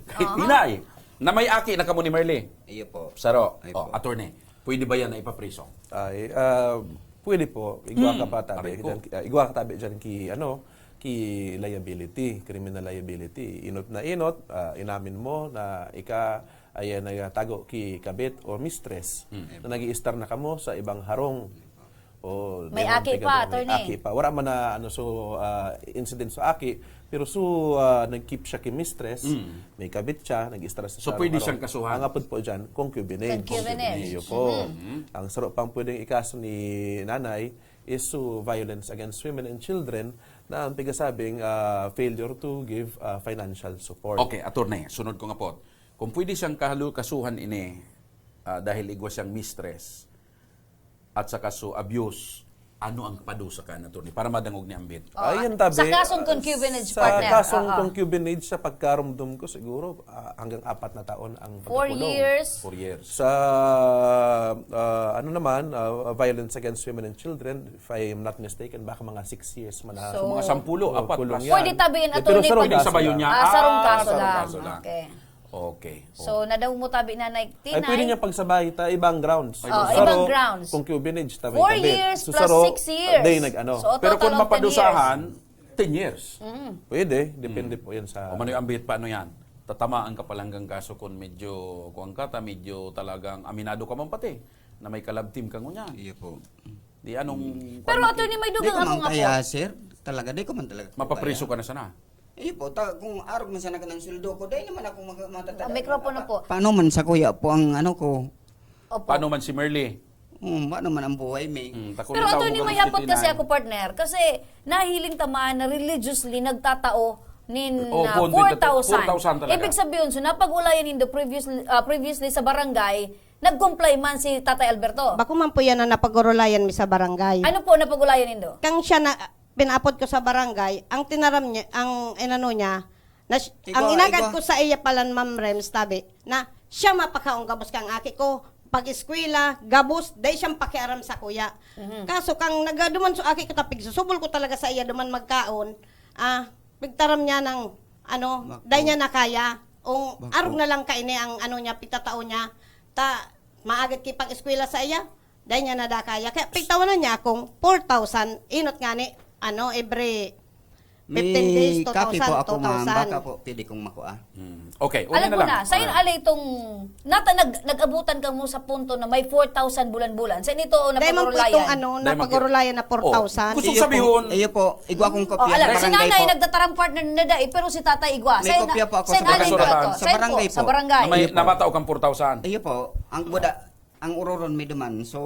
Kay Tinay, na may aki na kamo ni Merly. Iyo po. Saro, Ay oh, po. Attorney, pwede ba yan na ipapriso? Ay, ah, pwede po. Igwa ka Hmm, pa tabi. aray ko. Dyan, ah, igwa ka tabi dyan ki, ano, ki liability, criminal liability. Inot na inot, ah, inamin mo na ika ay nagtago ki kabit o mistress Hmm. na nag-i-star na kamo sa ibang harong. O, May di man aki pwede pa, may attorney. Aki pa. Wala man na, ano, so, ah, incident sa aki, pero so, ah, nag-keep siya ki mistress, Mm. may kabit siya, nag-star sa So, sa pwede harong. siyang kasuhan? Ang apod po dyan, concubinage. Concubinage. Iyo po. Mm-hmm. Ang saro pang pwedeng ikaso ni nanay is so violence against women and children na ang pigasabing ah, failure to give ah, financial support. Okay, attorney, sunod ko nga po. Kung pwede siyang kahalo kasuhan ini ah, dahil igwa siyang mistress at saka so abuse, ano ang padusa ka, attorney? Para madangog ni Ambit. Ah, Ayun, tabi, sa kasong concubinage, sa partner. kasong Oo. Concubinage, sa pagkarumdom ko, siguro ah, hanggang apat na taon ang Four pagkakulong. Years. Four years. Sa ah, ano naman, ah, violence against women and children, if I am not mistaken, baka mga six years man na. So, Mga sampulo, Oh, apat kulong plus. yan. Pwede tabihin, Pero attorney, sarong pag- Pwedeng kaso sabayon lang. niya. Ah, sarong Ah, kaso sarong lang. kaso lang. Okay. Okay. So, nadamo mo tabi, Nanay Ay, pwede Tinay. Niya pagsabahi ta, ibang grounds. Oh, Saro, ibang grounds. Concubinage, ta may Four kabit. Years So, plus saro, six years. Day nag-ano. So, Pero kung total of ten mapadusahan, ten years. Mm. Pwede, depende po yan sa... O Manoy Ambit, paano yan? Tatamaan ka palanggang kaso kung medyo, kuwan ka, ta, medyo talagang aminado ka man pati na may kalab team ka ngunyan. Iyo po. Di anong... Pero, attorney, may Di dugang ko ako man nga po. Kaya, sir. Talaga, di ko man talaga Mapapriso kaya. Ka na sana. Iyo po, ta, kung arog man sana kanang sweldo ko, dahil naman ako mag-, matatanda. Ang mikropono po. Paano man sa kuya po ang ano ko? Opo. Paano man si Merly? Hmm, paano man ang buhay, may? Hmm, tako Pero na attorney, tao, may hapot kasi fifty-nine. Ako, partner, kasi nahiling taman na religiously nagtatao nin Oh, ah, kung four thousand. four thousand talaga. Ibig sabihin, so napag-ulayan nindo previously, ah, previously sa barangay, nag-comply man si Tatay Alberto. Bako man po yan na napag-urulayan mi sa barangay. Ano po napag-ulayan nindo? Kang siya na pinaapod ko sa barangay, ang tinaram niya, ang inano niya, na, si- Ikaw, ang inagad ikaw. Ko sa iya palan, Ma'am Rems, tabi, na siya mapakaon gabos kang aki ko, pag-eskwela, gabos, dahil siyang pakiaram sa kuya. Kaso kang nagaduman sa aki ko, tapig susubol ko talaga sa iya duman magkaon, ah, pigtaram niya ng, ano, Bako. Dahil niya na kaya, o Bako. Arog na lang kaini ang ano niya, pigtatao niya, ta, maagad ki pag-eskwela sa iya, dahil niya na da kaya. Kaya pigtawanan niya akong four thousand, inot nga ni, ano, every fifteen days, May kape po two thousand, ako, ma'am. two thousand. Baka po, pwede kong makuha. Hmm. Okay, una Alam na ko lang. na, sa'yo Ah. ali itong, nata, nag, nag-abutan ka mo sa punto na may four thousand bulan-bulan. Sa nito o Dahil man po itong napag-urulayan? Ano, Dahil man napag-urulayan na four thousand. Gusto Iyo po, sabihon- iyo po, igwa akong Oh, kopya ala, sa si barangay nanay po. Nagtatarang partner na dai, pero si tatay igwa. May kopya po ako sa Saan barangay. igwa to? Sa Saan po? barangay po. Sa barangay. Na may Iyo po. namatao kang four thousand. Iyo po, ang buda, ang uroron may duman. So,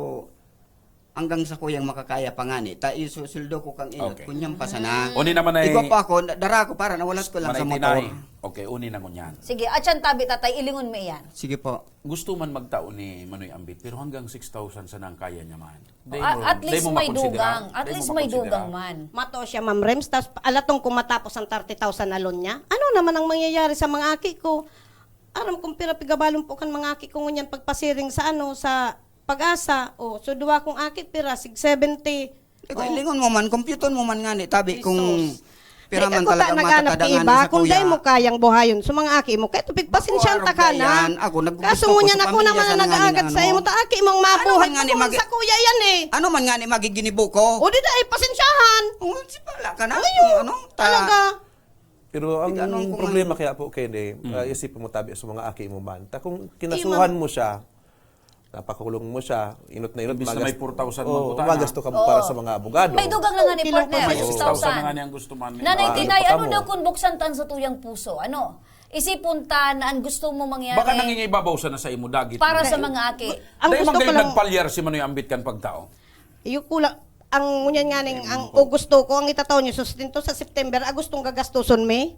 hanggang sa kuyang makakaya pa nga ni, ta isusweldo ko kang inot, Okay. kunyan pa sana. Uni naman ay- Igwa pa ako, dara ko para nawalat ko lang sa Manay motor. Tinay. Okay, uni na ngunyan. Sige, atyan tabi tatay, ilingon mo iyan. Sige po. Gusto man magtao ni Manoy Ambit, pero hanggang six thousand sana ang kaya niya man. Di Ah, mo- at di least mo may makonsidera? dugang. At Di mo least may makonsidera? dugang man. Mato siya, Ma'am Rems, tapos alatong kung matapos ang thirty thousand na loan niya, ano naman ang mangyayari sa mga aki ko? Aram kong pira pigabalon po kan mga aki ko ngunyan pagpasiring sa ano, sa pag-asa. O, so duwa kong aki, pira, sig seventy. Ikaw, ilingon mo man, kompyuton mo man nga ni, tabi kung Jesus. pira man Ako ta, talagang naghanap matatadangan ki iba, sa kung kuya. Dai mo kayang buhayun sa mga aki mo, kahit pigpasensyahan Bako, ta ka na. yan. Ako, naggugusto Kaso ko ngunyan sa ako pamilya naman sa ang nanganing nag-aagad sa ano. imo, ta aki mong mabuhay Ano man nga ni ko magi- sa kuya yan eh. Ano man nga ni magiginibo ko? O di dai, pasensyahan. Oh, si pala ka na. Ayo, Ano? Ta- talaga. Pero ang Ikaw, anong kung problema ano? kaya po kaya ni, Mm. ah, isipin mo tabi sa mga aki mo man. Ta kung Iyo, kinasuhan mga- mo siya, napakulong mo siya, inot na inot, Imbis na magas- may four thousand Oo, magbuta na. magasto ka mo Oo. para sa mga abogado. May dugang lang nga ni Kilang partner, pa May Yes, six thousand na six thousand. nga niyang gusto man. Nanay Ah, Tinay, ano pa ano mo? Daw kung buksan tan sa tuyang puso? Ano? Isipon ta na ang gusto mo mangyari Baka nangingibabaw siya na sa imo dagit. Para mo. sa mga aki. Ang Dahil gusto man ko kayo lang- nagpalyar si Manoy Ambit kan pagtao. Iyo ko lang, ang ngunyan nga ning, ang o gusto ko, ang itataw niyo, sustento sa September, Agustong gagastuson mi.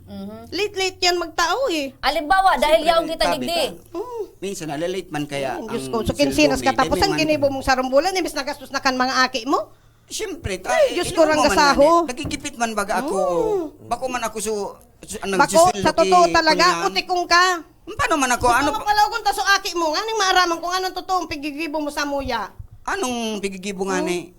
Mhm. Late-late yan magtao eh. Alimbawa, dahil Siyempre, yaong kita tabi digdi. ka. Minsan, nalalate man kaya Ay, Diyos ang ko, so sweldo kinsinas mo, ka tapos dahil ang man- ginibo mong sarong bulan, imbis na gastos na kan mga aki mo. Siyempre, Ay, tayo, Diyos ko, rang man gasaho. yan eh. Nagigipit man baga ako. Bako man ako so, so ang Bako, nagsusundo sa totoo kay talaga, Kuya. Utikong ka. Paano man ako? Ano Ano pala kung taso aki mo, nga ning maaramang kung anong totoong pigigibo mo sa muya. Anong pigigibo nga ni?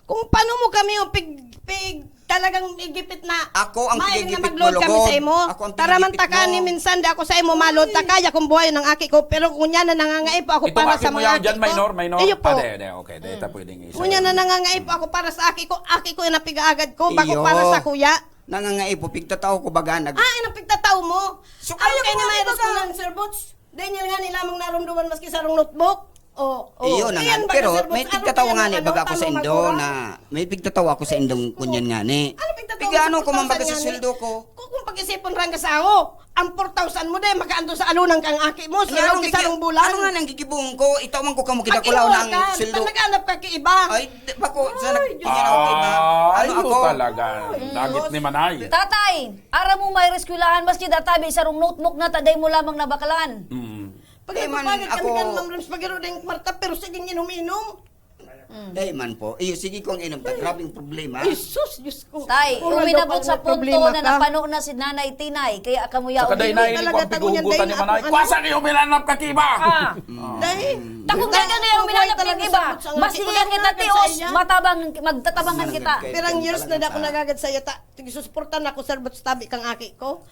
Kung paano mo kami yung pig, pig, talagang igipit na Ako ang maayong pigigipit na mag-load mo, kami lugod. Sa imo. Ako ang Taraman pigigipit ta ka mo. Ni minsan, di ako sa imo, ma-load ta kaya kung buhayon ang aki ko. Pero kung yan na nangangaipo ako Itong para aki sa mo mga yan, aki dyan, ko. minor, minor. Iyo po. Ah, de, de, okay. De, ito pwedeng isa. Kung yan na nangangaipo ako para sa aki ko, aki ko yung napigaagad ko, bako Iyo. Para sa kuya. Nangangaipo, pigtatao ko baga nag- Ah, inang pigtatao mo. So, Ayaw kaya kayo mo na nga mayroon baga- ko ng Sir Boots. Daniel nga nilamang narumduman maski sarong notebook. Oh, oh. Iyo na nga. Ayan ba Pero na, Sir Boots? may Ano pigtatao kaya nga ni, ano, baga ako ano, sa indo magmura? Na may pigtatao ako sa indong kunyan nga ni. Ano pigtatao Piga mo ano sa ko man baga pagtatao sa nga ni? Sweldo ko? Kung, kung pag-isipon rang kasaho, ang four thousand mo dahil makaanto sa alunan kang aki mo. So, Ano ano nga sarong bulan? Ano nga nang gigibong ko? Itaw man ko kamo kita Aki kulaw mo ng ka, sweldo. Naghanap ka kay iba. Ay, di ba ko? Sa Ay, nag- Diyos. Yan ako, diba? Ah, Ano ito ako? talaga. Dagit ni Manay. Tatay, aram mo may reskwelahan, maski databi sarong notebook na taday mo lamang nabakalan. Mm. Di man Pagkatapagad kami ako- kan Ma'am Rose Pagiro ding kwarta, pero sige inom-inom. Dahil man po. Iyo, sige kong inom. Ta, grabing problema. Ay, sus, Diyos ko. Tay, Puro uminabot daw sa may punto problema na ka. Napano na si Nanay Tinay, kaya kamo Saka yaon dahil din. na hindi Talaga, ko ang tago niyan, pighugutan dahil ni na Manay. ako, Kuwasa ano? kayo, milanap ka kiba! Ah. Dahil, Takot ka nga ngayon, Ang minanap buhay yung talaga iba. sa butsa, Mas ang iya kita talaga tios, sa iya. Matabang, magtatabangan kita. Talaga. Pirang years na di ako nagagad sa iya, ta. Tigsusuporta na ako, Sir Boots, tabi kang aki ko.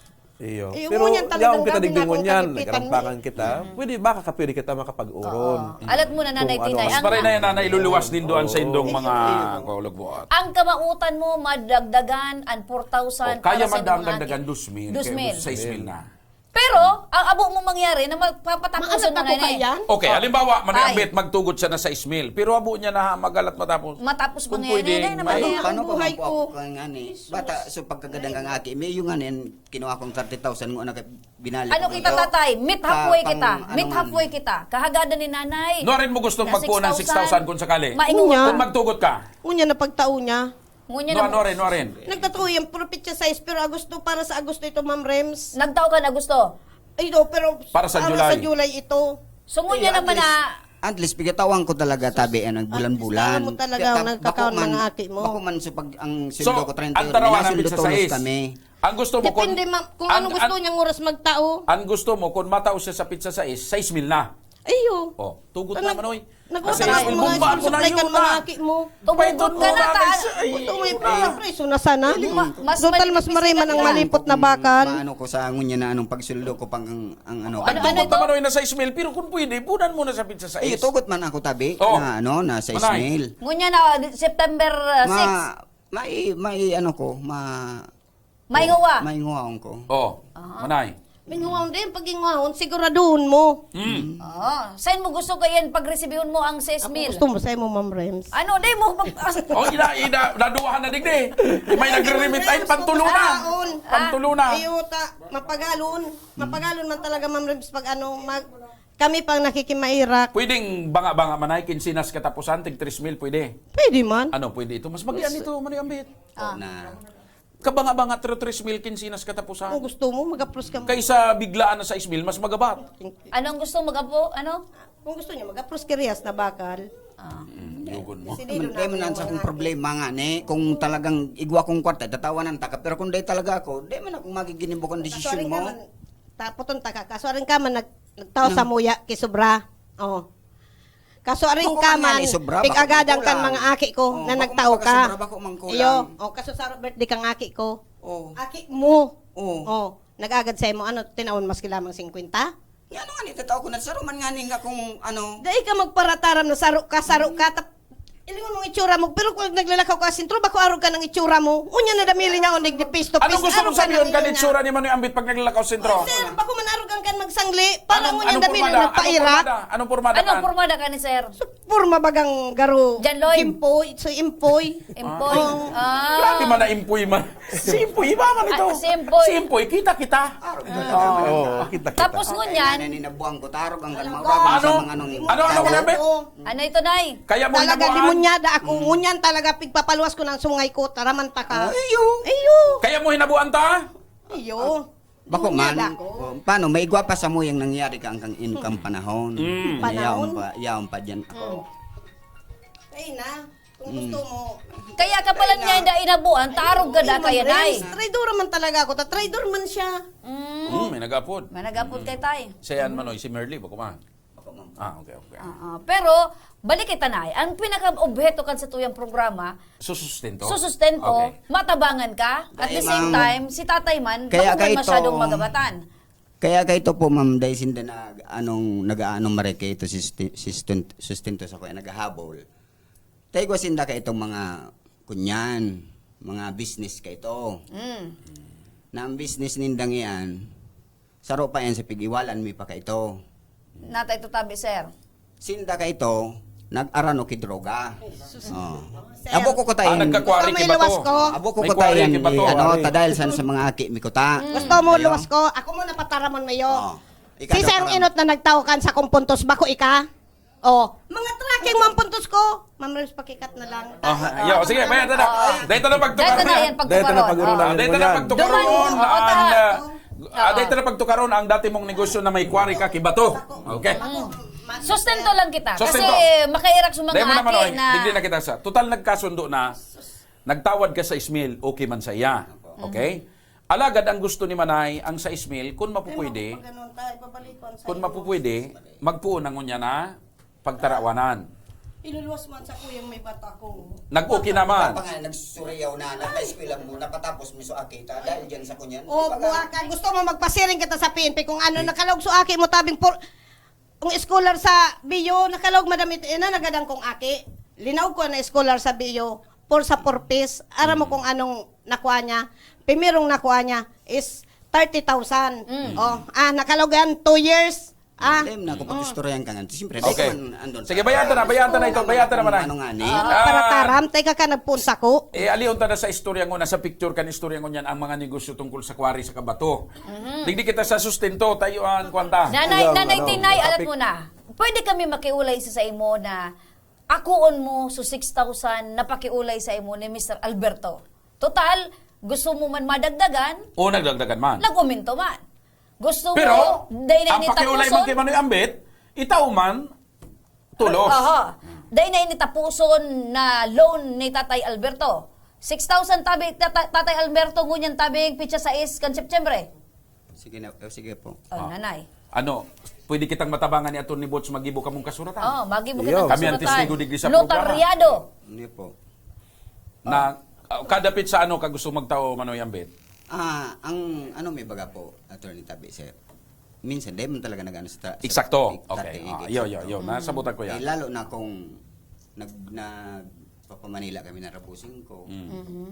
Iyo. Eh, Pero ngunyan talagang yaong kita grabe na dingon ako, yan, kagipitan ikarangpangan mo. Kita, pwede, baka ka pwede kita makapag-uron. Oo. Alat mo na, Nanay Kung ano Tinay, ang Mas paray na yan, nanay, iluluwas nindo ang sa indong mga kaulagbuot. Ang kamautan mo, madagdagan, ang four thousand O, kaya para sa man daang mga dagdagan, aki. dos mil. Dos mil. Kaya sais mil na. Pero, ang Abo mo mangyari na magpapatapusan Maanak mo ako na yan. kaiyan? Okay, Ah. halimbawa, Manoy Ay. Ambet, magtugot siya na sais mil. Pero abo niya na magalat matapos. Matapos Kung mangyari pwede, na yan, ay, may- Paano, paano pa Buhay man po ko. ako kaya nga ni? Bata, so pagkagadan kang aki, may yung nga yan, kinuha kong thirty thousand mo na binalik Ano ko kita, ito. tatay? Meet Pa-, halfway pang kita. Meet ano man. halfway kita. Kahagadan ni nanay. Nuarin mo gustong Na magkuha ng six thousand? six thousand kung sakali? Maingon Unya. ka. Kung magtugot ka? Unya na pagtao niya. Ngunyan Nuarin, na nuarin, nuarin. Nagtatuo yung propetsa sais, pero Agosto, para sa Agosto ito, Ma'am Rems. Nagtao ka na Agosto? Ay, no, pero Para sa para July. sa July ito. So, ngunyan Kaya naman at least, na at least, pigatawan ko talaga, tabi, eh, nagbulan-bulan. At least, alam mo talaga, Kaya ang ta-, nagkakaon bako man, mga aki mo. bako man sa pag, ang So, sweldo ko, treinta ang euro, tarawan may ng sweldo pizza tolos sais. kami. Ang gusto mo, kung Depende, ma'am, kung ang, anong gusto ang, niyang oras magtao. ang gusto mo, kung matao siya sa pizza sais, sais mil na. Ayo. Oh, tugot Ang na, nag-, Manoy. Nag-utos Kasi ako, yung mga bombaan mo na school supply yun, kan mga ah. aki mo. Tumugot ka na, Pwede ta. sa, ay, Gusto mo yung wala. pizza preso na sana? Pwede. Ma-, mas Total, mas malipis marima ka ng na. malipot na bakal. Maano ko sa ngunyan na anong pagsundo ko pang ang, ang ano. Ano, Ang ano tugot ito? naman ay nasa ismail, pero kung pwede, bunan mo na sa pizza sa Eh, is. tugot man ako tabi Oh. na ano, na sa Manay. ismail. Ngunyan na, di-, September, uh, Ma, six. may, may ano ko, ma, Mainguwa. Mainguwaon ko. Oh, Ah. manay. Minguwaon din, pag inguwaon, siguraduhon mo. Mm. Ah, saan mo gusto ko yan pag resibihon mo ang sais Ako mil? gusto mo, sa'yo mo, Ma'am Rems. Ano, di mo pag... Oh, ina, ina, naduwahan na digdi. May nagre-remit, ay, pantulo na. Mapagalon. Pantulo na. Iyo, ta, mapagalon. Mapagalon man talaga, Ma'am Rems, pag ano, mag, kami pang nakikimairak. Pwedeng banga-banga manay, kinsinas katapusan, tig tres mil, pwede. Pwede man. Ano, pwede ito? Mas magyan Mas ito, Manoy Ambit. Ah. Na. Kabanga-banga, tres mil kinsinas katapusan. Kung gusto mo, mag-apros ka. Kaysa biglaan na sais mil, mas magabat. Anong gusto mo, mag-apo-, ano? Kung gusto niya, mag-apros kiriyas na bakal. Ah. Mm, yugon mo. Kasi di Kaya doon man, kaya man natin ang sa akong wala. problema nga, ne, kung talagang igwa kong kwarta, tatawanan ta ka. Pero kung di talaga ako, di man ako magiginibo kang Kaso desisyon aring mo. ka man, tapoton ta ka. Kaso aring ka man, nag-, nagtao sa Ano? muya, kisubra. Oh. Kaso aring Bako ka man man, yan, isobra, bako pig-agadan man kan kulang. mga aki ko Oh, na bako nagtao man ka. pagkasobra, bako man kulang. Iyo. Oh, kaso sa birthday kang aki ko. Oh. Aki mo. Oh. Oh, nag-agad sa imo, ano, tinaon maski lamang singkwenta? Nga ano nga ni, tatao ko na saro man nga ni nga kung ano. Dai ka magparataram na saro ka, saro ka, tap-, ilingon mong itsura mo, pero kung naglalakaw ka sa sentro, bako arog ka ng itsura mo. Unya na damili niya, onig di pisto, Anong pis-, gusto arog mong ka sabihin ng kan itsura ni Manoy Ambit pag naglalakaw sa sentro? Oh, sir, bako man arog ang kan magsangli, para Anong, ngunyan anong damili pormada? Anong nagpairak. pormada? Anong pormada Anong kan? pormada ka ni sir? Porma bagang garo. John Lloyd. Impoy, so impoy. Impoy. Ah. Ah. Grabe man na impoy man. Si impoy, iba man ito. Ah, si impoy. Si impoy, kita-kita. Oo, kita-kita. Tapos ngunyan, Ay, nanay, ninabuang ko, tarog ang Ano? kalmawag Ano? sa mga nung Ano, ano, ano, ano? Ano ito, Nay? Kaya mo Talaga, hinabuan? demonyada ako. Mm. Ngunyan talaga, pigpapaluwas ko ng sungay ko. Taraman ta ka. Ayo. Ayo. Kaya mo hinabuan ta? Ayo. Bako Ngunyan man, ako. oh, paano, may igwa pa sa mo yung nangyari ka ang kang, in kang panahon. Mm. Panahon? Yaon pa, yaon pa dyan ako. Mm. Ay na, kung Mm. gusto mo. Kaya ka pala Ay na. niya, da inabuan, tarog ka da Ay, kaya, Ma'am Nay. Rems, traidor man talaga ako. Ta-, traidor man siya. Mm. Mm, may nag-apod. May nag-apod kay Tay. Siya yan, Manoy, si Merly, bako man. Ako, ma'am. Ah, okay, okay. Ah, ah. Pero, balik kita, Nay. Ang pinaka-obheto kan sa tuyang programa, Susustento? susustento, Okay. matabangan ka. At Dahil, the same ma'am, time, si tatay man, kaya bako man kaito, masyadong magabatan. kaya kaito po, ma'am, dahil sinda na, anong, nag-aanong maray kaito, sisti-, sistun-, sustento sa kuya, naghahabol. Tayo ko sinda kaitong mga kunyan, mga business kaito. Mm. Na ang business nindang iyan, saro pa yan sa pig-iwalan, may pa kaito. Nata ito tabi, sir. Sinda kaito, nag-arano ki droga. Ay, sus. Oh. Sir. Abo ko kutay Ah, yan. nagkakwari Gusto mo ki bato. iluwas ko? Abo ko May kutay kwari yan, ki bato, eh, ano, ari. ta dahil san sa mga aki mi kuta. Mm. Gusto mo Ayo. luwas ko? Ako mo napataramon mayo. Oh. Ika Si daw Sir taram. Inot na nagtao kan sa kong puntos, bako ika? Oh, mga tracking mo ang puntos ko. Ma'am Rose, pakikat na lang. Ah, yo, sige, maya, tada. Ah. Dahil ito na pagtukaron. Dahil ito na yan, Dahil ito na pagtukaron. pagtukaron. Ah, dahil ito na Duman, pagtukaron oo, ang, ta- ah, ah, dahil ito na pagtukaron ang dati mong negosyo na may quarry ka, kibato. Okay. Mm. Sustento lang kita. Sustento. Kasi makairak sa mga Dahil mo naman, aki oy, na digdi na kita sa. Total nagkasundo na, nagtawad ka sa ismail, okay man sa iya. Okay? Alagad ang gusto ni Manay, ang sa ismail, kung Ay, mapupwede, makapag-ano tayo, babalik ko ang kung sa'yo. mapupwede, magpuon na ngunyan na pagtarawanan. Iluluwas man sa kuyang may bata ko. Nag-okay naman. Papa nga, nagsuriyaw na, nagpa-eskwela mo, napatapos mo sa akita, dahil dyan sa kunyan. Oh, Di ba ka? buwaka. Gusto mo magpasiring kita sa P N P kung ano, Ay. nakalaog sa aki mo, tabing por-, ang scholar sa B U, nakalaog, madam, ito, ina, nagadan kong aki. Linaog ko na scholar sa B U, por sa purpose. Aram mo Mm. kung anong nakuha niya? Pimirong nakuha niya is thirty thousand. Mm. Oh, ah, nakalugan, two years. Ah. Dai man ako pag-istoryahan ka nga. Siyempre, dai Okay. man andon Sige, sa bayaan ta na, bayaan ta na ito, bayaan ta naman na. Ano nga ni? Ah, Ah. para taram, teka ka, nagpunsa ko. Eh, alihon ta na sa istorya ngona, sa picture kan istorya ngunyan, ang mga negosyo tungkol sa quarry sa Kabato. Mhm. Digdi kita sa sustento, tayo ang kwanta. Nanay, Ayaw, Nanay ano, Tinay, alam topic. mo na. Pwede kami makiulay sa, sa imo na akoon mo so six thousand na pakiulay sa imo ni Mister Alberto. Total, gusto mo man madagdagan, O nagdagdagan man. nag-uminto man. Gusto Pero, mo, dai na ang ini pakiulay tapuson? man kay Manoy Ambit, itao man, tulos. Aha. Dai na ini tapuson na loan ni Tatay Alberto. Six thousand tabi, Tata-, Tatay Alberto, ngunyan tabing pitsa sais kan Setyembre. Sige na, eh, sige po. Oh, Ah. nanay. Ano, pwede kitang matabangan ni Attorney Boots, magibo kamong kasuratan? Oh, magibo Iyo. kitang Kami ang kasuratan. testigo digdi sa programa. Notaryado. Hindi po. Na, ah, kada pitsa ano ka gusto magtao, Manoy Ambit? Ah, ang ano may baga po, Attorney Tabi, sir. Minsan, dahil man talaga nag-ano sa tra-, sa Eksakto. tra-, Okay. tra-, Ah, yo, yo, yo. Nasabutan ko yan. Eh, lalo na kung nag-, nagpapamamanila kami na rabusin ko. Mm. Mhm.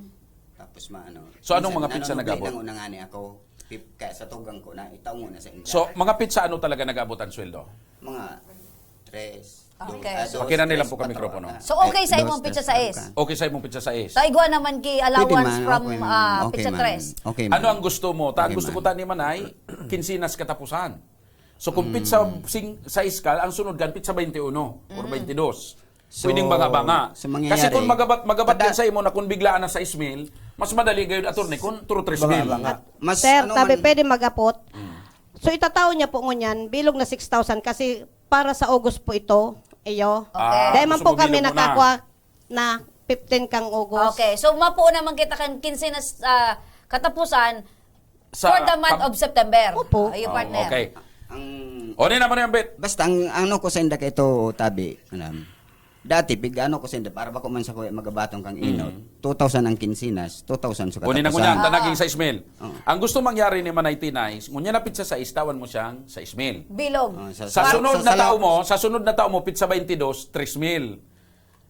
Tapos maano, So, anong minsan, mga pitsa nanunubli nag-abot? nang unangani ako. Pip-, kaya sa tugang ko na, itaw mo na sa inda. So, mga pitsa ano talaga nag-abot ang sweldo? Mga tres, Okay. dos, ah, dos, Pakinan nilang tres, po kami kwatro, mikropono. ah. So, okay sa Eh, imong dos, pitsa tres, sais? kwatro. Okay sa imong pitsa sais? So, igwa naman ki Pwede allowance man, from, okay man, ah, okay pitsa man, tres? okay man. Ano ang gusto mo? Ta, ang Okay gusto man. ko ta ni Manay, kinsinas katapusan. So, kung Mm. pitsa sing-, sais ka, ang sunod kan pitsa twenty-one or Mm. twenty-dos. So, Pwedeng banga-banga. so mangyayari, Kasi kung magabat, magabat kada yan sa imo na kung biglaan na sais mil, mas madali gayud, attorney, kung turo tres mil. Banga-banga. Mas Sir, ano tabi, man pwede mag-apot? Mm. So, itatao niya po ngunyan, bilog na six thousand kasi para sa August po ito, iyo. Okay. Ah, Dahil man gusto po mo kami bilog muna. nakakuha na fifteen kang August. Okay, so mapuo naman kita kan kinse na, ah, katapusan Sa for the month kap- of September. Opo. Ayo, Oh, partner. okay. Ang O, di naman yung bit. Basta ang ano ko sa inda kay ito, tabi, alam. Dati, pig ano ko sa inda, para ba ko man sa kuya magabatong kang inot, Mm. two thousand ang kinsinas, two thousand sa Kunin na ko katapusan. niyan, ta Ah. naging sais mil. Oh. Ang gusto mangyari ni Manay Tinay, ngunyan na pitsa sais, tawan mo siyang sais mil. Bilog. Oh, Sa sa sunod sa na sala- tao mo, sa sunod na tao mo, pitsa twenty-dos, tres mil.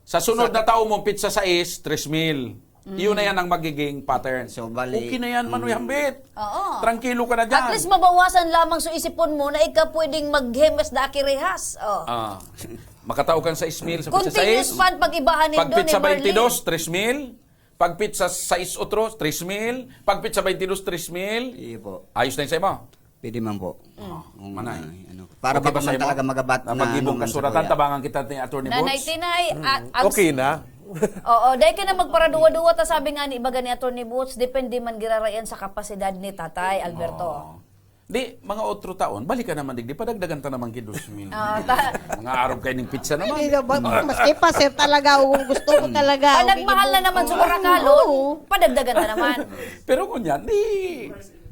Sa sunod Sa na tao mo, pitsa sais, tres mil. Mm. Iyon na yan ang magiging pattern. So, bali Okay na yan, Manoy Mm. Hambit. Oo. Trangkilo ka na dyan. At least mabawasan lamang sa isipon mo na ikaw pwedeng maghimas da aki rehas. Oh. Ah. Makatao kang sais mil sa pitsa Continuous sais. fund, pag-ibahan nindo Pag pitsa ni Marley. twenty-dos, tres mil. Pag pitsa sais otro, tres mil. Pag pitsa twenty-dos, tres mil. Iyo po. Ayos na yun sa imo. Pwede man po. Mm. Ah, Kung, manay. ah, ano, para Okay ba ba ko man sa'yo? talaga magabat Ah, na mag-ibong ano man sa kasuratan, kuya. tabangan kita ni Attorney Nanay Boots. Tinay, Mm. ah, ang Okay na. Oo, dahil ka na magparaduwa-duwa, ta sabi nga ni ibaga ni Attorney Boots, depende man girarayan sa kapasidad ni Tatay Alberto. Oo. Di, mga otro taon, balik ka naman, digdi, padagdagan ta naman ki dos mil. Ah, ta- Mga arog kayo ng pizza naman. Hindi na ba? Maski pa, sir, talaga, kung gusto ko talaga, Ah, nagmahal na naman sa Oo. Barakalon, Oo. padagdagan ta naman. Pero kung yan, di,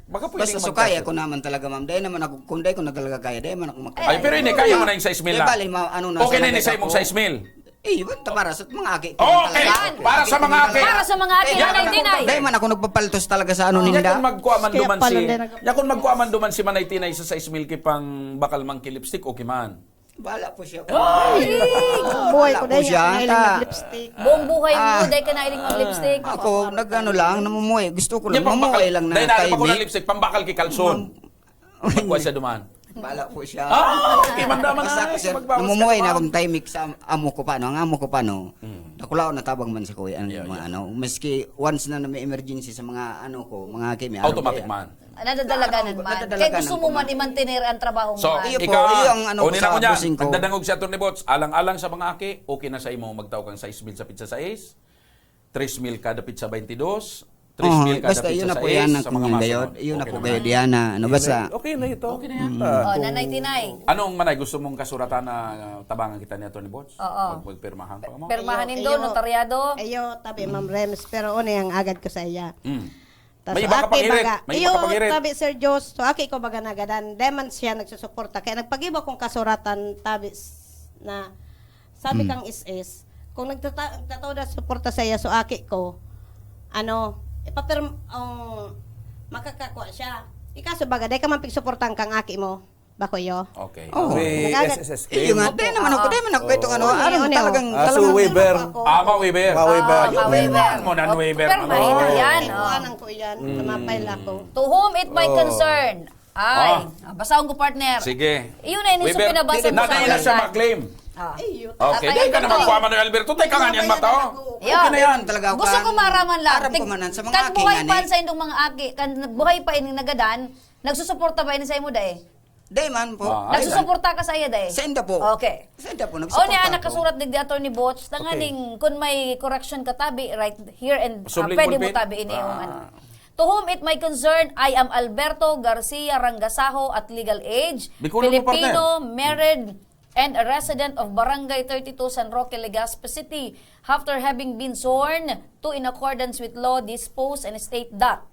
baka pwedeng Basta sukaya magkasya. ko naman talaga, ma'am. Dahil naman ako, kung dahil ko nagalaga kaya, dahil man ako magkasya. Ay, pero hindi, kaya mo na yung sais mil Di na. bali, ma-, ano na Okay na sila yun, sa ako. imong sais mil. Eh, yun, ta-, para sa mga aki. Oh, okay. Talaga. Para sa mga aki. Para sa mga aki, Yan. Nanay Tinay. Dahil man ako nagpapaltos talaga sa ano Yan ninda. kung magkuha man Kaya duman pala si, hindi nag- yan kung magkuha man duman si Manay Tinay sa sais mil ki pang bakal man ki lipstick, okay man. Bala po siya. Ay! Buhay Wala ko po dahil siya, yan, mahilig ta- maglipstick. Buong buhay mo, Ah. dahil ka nahilig mag-lipstick. Ako, nag-ano lang, namumuhay. Gusto ko Yan lang, pang bakal, mamuhay lang na dahil na, kay ako na Vic. lipstick, pambakal ki kalson. Ma'am. Magkuha siya duman. Bala po siya. Ah, okay, man naman Basta na, ako, sir, magbawas namumuhay ka na naman. akong timing sa amo ko pa, no? Ang amo ko pa, no? Mm. Nakulaw na tabang man sa kuya, ano, Yeah, mga yeah. ano. Maski once na may emergency sa mga, ano ko, mga kimi, Automatic araw man. kaya. Ah, nadadalagan Ano, man. nadadalagan Kaya gusto ang mo man kumain. i-mantener ang trabaho mo So, man. Iyo po, ikaw, iyo ang ano ko una sa na ko niyan, bossing ko. nagdadangog si Attorney Boots, alang-alang sa mga aki, okay na sa imo magtao kang sais mil sa pizza sais? Tres mil kada pitsa twenty-dos, tres mil Oh, kada basta pitsa yun na sa po S, yan ang sa mga kanyang gayod. masunod. Yun na Okay po naman. gayod yan na, ano, Okay basta na, okay na ito. Okay na yan. Mm. Ah, Oh, kung Nanay Tinay. Anong manay gusto mong kasuratan na tabangan kita ni Attorney Boots? Oo. Mag-, magpirmahan pa mo? Pirmahan Ayo, nindo, ayo. notaryado. Ayo, tabi, Ma'am Rems, pero una yung agad ko sa iya. Mm. Tas May iba ka aki, pang-irit. baga, May iba iyo, ka pang-irit. tabi, Sir Jos, so aki ko baga nagadan, dai man siya nagsusuporta. Kaya nagpag-iba kong kasuratan, tabi, s-, na Sabi Hmm. kang S S, kung nagtata-, nagtatao na suporta sa iya, so aki ko, ano, ipapirm-, ang makakakwa siya. Ikaso baga, dai ka man pigsuportahan kang aki mo. Bakuyo. Okay. Oh. May Nagagat- S S S Iyo nga, claim. dahil naman ako, dahil naman ako itong ano, Ano, aram ano? talagang, Ah, so talagang waiver. Ako. Ah, ma-waiver. Ma-waiver. Ah, ma-waiver. Pero mahina yan. Ikuanan ko yan. Sa mapay lako. To whom it may Oh. concern. Ay, Ah. ah, basahon ko, partner. Sige. Iyon na, ini sa Waiver. pinabasa mo Nadali sa na siya akin. ma-claim. Ah. Iyo. Okay, Tatay, di ka na tatay. magkuha, Manuel Alberto. Tayo ka nga niyan, mata, oh. Yeah. Okay na yan, talaga ako Gusto kan-, ko maraman lang. aram ko Tig- man yan sa mga kan aki buhay nga pa ni. Sa indong mga aki, kan buhay pa ini nagadan, nagsusuporta ba ini sa imo, dai? Di man po. Ah, Nagsusuporta ka sa iya, dai? Sa inda po. Okay. Sa inda po, O nagsuporta niya, ako. Nakasurat digdi, Attorney Boots, tanganing kung may correction ka tabi, right here and ah, Subling pwede mo pulpit? tabi ini. Ah. Ano. To whom it may concern, I am Alberto Garcia Rangasaho at legal age, Bicolano mo, Filipino, partner. Married, and a resident of Barangay thirty-two San Roque, Legazpi City, after having been sworn to in accordance with law, dispose and state that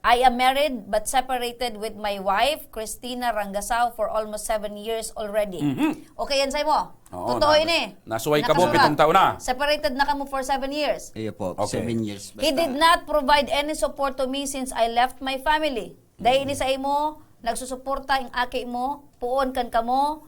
I am married but separated with my wife, Christina Rangasao, for almost seven years already. Mhm. Okay yan sa'yo mo? Oo, Totoo na- ini. nasuway ka mo Nakasurat. Pitong taon na. Separated na kamo for seven years. Iyo po, Okay. seven years. He Basta. Did not provide any support to me since I left my family. Dahil ini sa imo, nagsusuporta ang aki mo, puon kan kamo.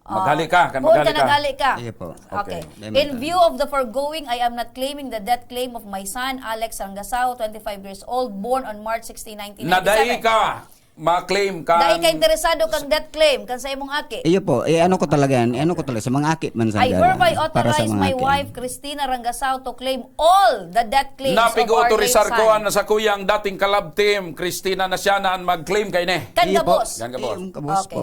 Ah, Maghali ka, kan puon maghali ka, ka. naghali ka. Iyo po. Okay. Okay. In view of the foregoing, I am not claiming the death claim of my son, Alex Rangasao, twenty-five years old, born on March sixteen, nineteen ninety-seven. Nadai ka, ma-claim ka. Dahil ka interesado kang death claim, kan sa imong aki. Iyo po, eh ano ko talaga yan, eh, ano ko talaga, sa mga aki man sa I hereby para sa authorize mga my aki. Wife, Christina Rangasao, to claim all the death claims of our Napig-autorizar late ko son. Ang sa kuyang dating ka-love team, Christina Nasiana, ang mag-claim kay ne. Kan Iyo po. gabos. Kan gabos. Iyo, gabos Okay. po.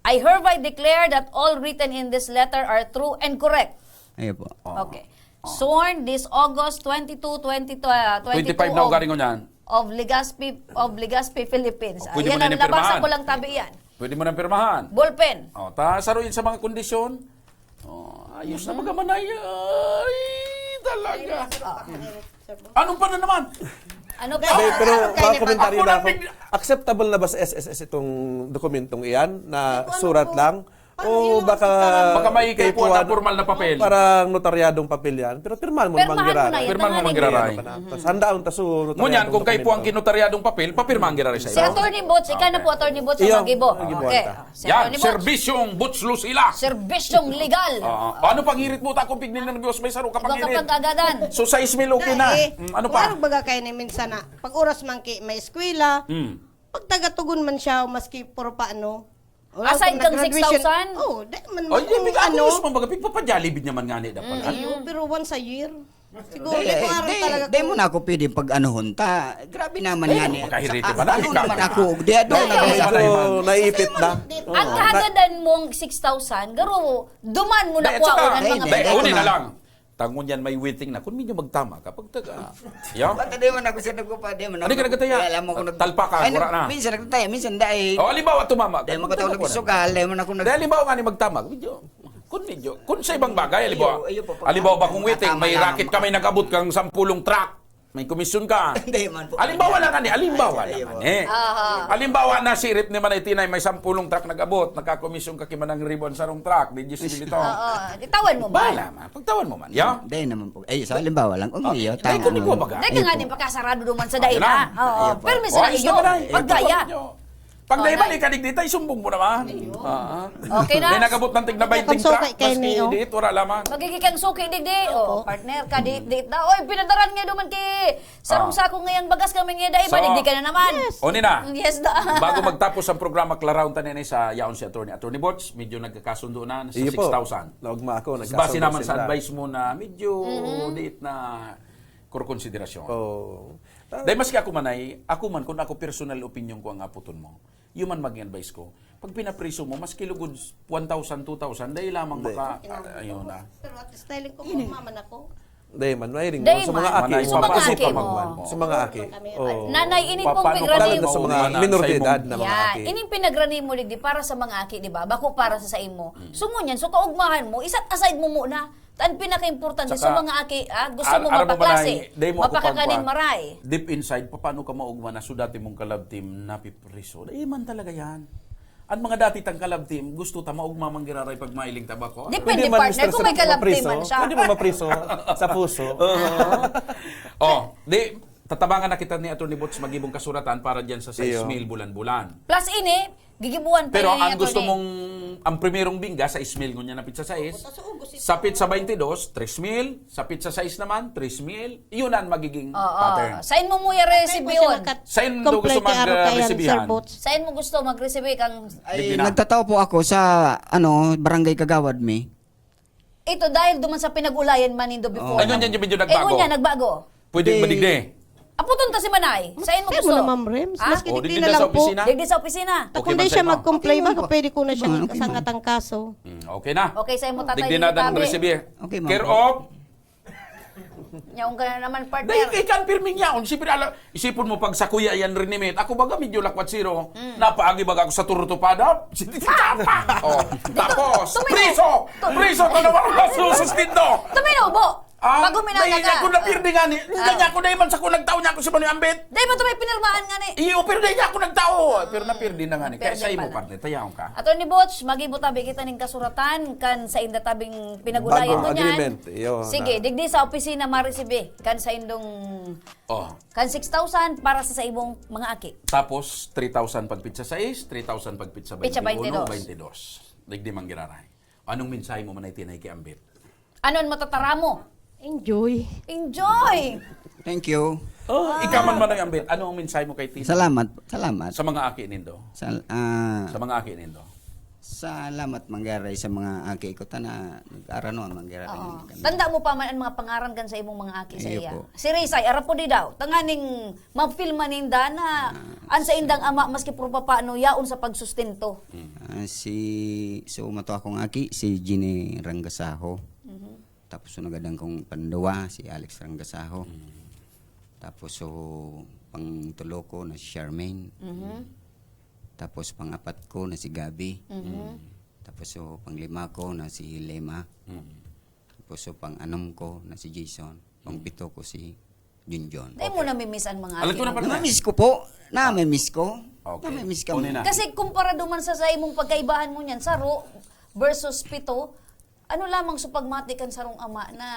I hereby declare that all written in this letter are true and correct. Iyo po. Okay. Sworn this August twenty-two, twenty-two, ah, twenty-two Twenty-five na of, ugaring ngunyan. of Legazpi, of Legazpi, Philippines. O, pwede mo Ayan na ang ini pirmahan. Nabasa ko lang tabi yan. Pwede mo nang pirmahan. Ballpen. O, ta, saruin sa mga kondisyon. O, ayos na pagkamanay. Ay, talaga. Ano pa na naman? Ano pa? Hindi, pero Ano mga komentaryo Ako na na ako. bigla- Acceptable na ba sa S S S itong dokumentong iyan na Hindi ko alam surat po. lang? Ano O yun? baka Baka may kay kukuha na Juan, formal na papel. Parang notaryadong papel yan. Pero pirmahan mo Pirmahan naman mo na giraray. yan, Pirmahan mo tanganing. giraray. Ano pa na? Tas handaon ta sa notaryadong Ngunyan, kung kay dokumento. Puang kinotaryadong papel, papirmahan giraray sa Si iyo. Attorney Boots, ikaw na po, Attorney Boots, ang Iyo, mag-ibo. mag-ibo Okay. ta. Si Yan, Attorney Boots. serbisyong Boots Lucila. Serbisyong legal. Oo. Ano pang hirit mo, takong pignin ng Diyos, may saro ka Ikaw pang hirit. kapag-agadan. So, sais mil okay na. Dai. Mm, ano pa? Parang baga kayo ni minsan na, pag oras man ki may eskwela, Mm. pagtagatugon man siya, maski puro pa ano. Aside kang six thousand? Oh, di man Oh, man di, kung bigyan ano. Ako mismo, baga, pigpapajollibee niya man nga ni dapat. Iyo, pero once a year. Siguro, Di, di ko aram di, talaga di kung mo na ako pwede pag-anuhon ta. Grabe naman Di, yan eh. makahiriti Sa- pa na, ano ikaw. naman ako? Di, ano Di, naman di, ako? di, So, naipit na. Ang kahagadan mong six thousand, garo, duman mo na Dahil kuha saka, ng mga Hindi, dahil, hindi, uni hindi. na lang. Tangon yan, may waiting na. Kung medyo magtama ka, pagtaga. Yo? Ba't di man ako siya nagpapa-, di man Ano ka nagkataya? Kaya alam mo kung nag-, Talpa ka, ay, wala nag-, na. Minsan nagtaya, minsan dai. O, halimbawa, tumama ka. Dahil mo katawag Pagtaga ko na. nagsugal, dahil mo na kung nag- Dahil halimbawa nga ni magtama, medyo, kung medyo, kung sa ibang bagay, halimbawa, Iyo, iyo po, pag- halimbawa, kung waiting, tama may lang. racket ka, may nag-abot kang sampulong truck, may komisyon ka. Hindi man po. Halimbawa lang nga ni, halimbawa lang Iyo nga po. ni. Halimbawa, nasirip ni Manay Tinay, may sampulong truck nag-abot, nagkakomisyon ka ki Manang Ribo ang sarong truck, di Diyos nito. Oo, itawan mo ba? Bahala man, pagtawan mo man. Yo? Hindi naman po. Ay, sa halimbawa lang. Kung iyo, Dahil tama kung di naman. ko baga. Dahil ka nga din pakasarado duman sa Ayun dahil na. na. Oo. Ayun po. Pero O, minsan ayos na iyo, ba na eh? pagdaya. Pag Okay. naibalik ka digdi, tayo sumbong mo naman. Ah, ah. Okay na? May nagabot ng tigna twenty Pagsuki truck, kayo maski niyo. diit, wala lamang. Magiging kang suki, digdi. O, partner ka, diit, diit na. Oy, pinadaran nga duman ki sarong Ah. sako ngayang bagas kami nga dai, So, baligdi ka na naman. O, Nina, Yes, da. bago magtapos ang programa, klaraon ta na sa yaon si Attorney. Attorney Boots, medyo nagkakasundo na sa Iyo po. six thousand. Naugma ako, Base nagkasundo naman sa sila. Advice mo na medyo diit na kurkunsiderasyon. Oo. Dahil maski ako man ay, ako man, kung ako personal opinion ko ang aputon mo, yun man maging advice ko. Pag pinapriso mo, maski lugod one thousand, two thousand, dahil lamang Hindi. maka, ah, ayun na. Pero at least, styling ko, mama man ako. Dahil man, may ring Dahil sa man. mga aki. Manay, Sa mga papaisip aki pa mo. magman mo. Sa mga aki. Kami, Oo. Nanay, ini pong Paano pigrani ka Lalo na mo. sa mga Manay, minor sa de imo. edad na mga Yan. aki. Ining pinagrani mo, digdi, para sa mga aki, di ba? Bako para sa, sa imo. So, ngunyan, so kaugmahan mo, isa't aside mo muna. Tan pinaka-importante sa Saka, mga aki, ah, gusto ar- mo aram mo, mapaklase, Manay, dahil mo ako mapakakaning pagkuhan. Maray. Deep inside, paano ka maugma na so dati mong ka-love team napipriso? Dahil man talaga yan. Ang mga dati tang ka-love team, gusto ta maugma man giraray pag mailing tabako. Depende, Pwede man, partner, Mister kung may Sarap, ka-love team mapriso. man siya. Pwede mo mapriso sa puso. Oh, di, Tatabangan na kita ni Attorney Boots magibong kasuratan para dyan sa Iyo. sais mil bulan-bulan. Plus ini, gigibuan pa Pero ini, ang gusto attorney. mong, ang primerong bingga, sais mil ngunyan na pitsa sais, sa pitsa baintidos, tres mil, sa pitsa sais naman, tres mil, iyon ang magiging Oo. pattern. Sain mo muya resibiyon? Sain mo gusto Kompleto araw kaya, mag-resibihan? Sir Boots. Sain mo gusto mag-receive kang... Digdi Ay, na. nagtatao po ako sa ano, barangay Kagawad mi. Ito dahil duman sa pinag-ulayan man nindo before. Ay, ngunyan, medyo Eh, nagbago. ngunyan, nagbago. Pwede Hindi. madigdi. Aputon ta si Manay. Sain mo Sain gusto? mo na, Ma'am Rems. Ha? Mas O, digdi digdi na na sa lang po. opisina. Digdi sa opisina. Ta Okay kung man di sa siya imo. mag-comply, Okay baka man po. pwede ko na siya Okay man, magkasang okay man. atangkaso. Hmm, okay na. Okay, sain mo tatay Digdi na Tabe. ang resibi. Okay, ma'am. Care of. Nyaong ka na naman, Dahil partner. kay kan pirmi niya, on, siyempre, ala, isipon mo pag sa kuya yan rin ni Met. Ako baga medyo lakwat siro. Mm. Napaagi baga ako sa turutupada. oh, tapos, Tumino. Priso! Priso to naman ang masusustindo! Tumino, bo! Ah, Pag uminaga dahil ka. ako napirdi nga ni, Ah. niya ako dahil man sa kung nagtao niya ako si Manoy Ambit. Dahil mo ito may pinirmahan nga ni. Iyo, pero dahil niya ako nagtao. Pero napirdi na nga ni. Kaya Pirdi sa imo, pala. partner, tayaon ka. Attorney Boots, magibutabi kita ning kasuratan kan sa inda tabing pinag-ulayan Bago, ko niyan. agreement. Iyo, Sige, na. Digdi sa opisina maresibi kan sa indong Oh. kan six thousand para sa, sa imong mga aki. Tapos, three thousand pag pizza sais, three thousand pag pizza Pizza baintiuno, baintidos. baintidos. Digdi manggiraray. Anong mensahe mo man ay tinay kay Ambit? Ano ang matataramo? Enjoy. Enjoy! Thank you. Oh, ikaw man man ay Ambit. Ano ang mensahe mo kay Tina? Salamat, salamat. Sa mga aki nindo. Sa, ah, Sa mga aki nindo. salamat manggaray sa mga aki ko ta na nag-arano ang manggaray. Oo. Tanda mo pa man ang mga pangaran kan sa imong mga aki sa Iyo iya. po. Si Rizay, ara po di daw. Tanganing mapilman ninda na an sa indang ama, maski puro papano, yaon sa pagsustento. Ah, si, so, mato akong aki, si Ginny Rangasaho. Tapos, so, nagadan kong panduwa, si Alex Rangasaho. Tapos, so, pang tulo ko na si Charmaine. Tapos, pang apat ko na si Gabby. Tapos, so, pang lima ko na si Lema. Tapos, so, pang anom ko na si Jason. Pang pito ko si Junjun. Dahil mo namimiss ang mga Alam aki ko na mo. pala. Namimiss ko po. Namimiss ko. Okay. Namimiss kami. Una na. Kasi kumpara duman sa, sa imong pagkaibahan mo niyan, saro versus pito, ano lamang sa pagmati kan sarong ama na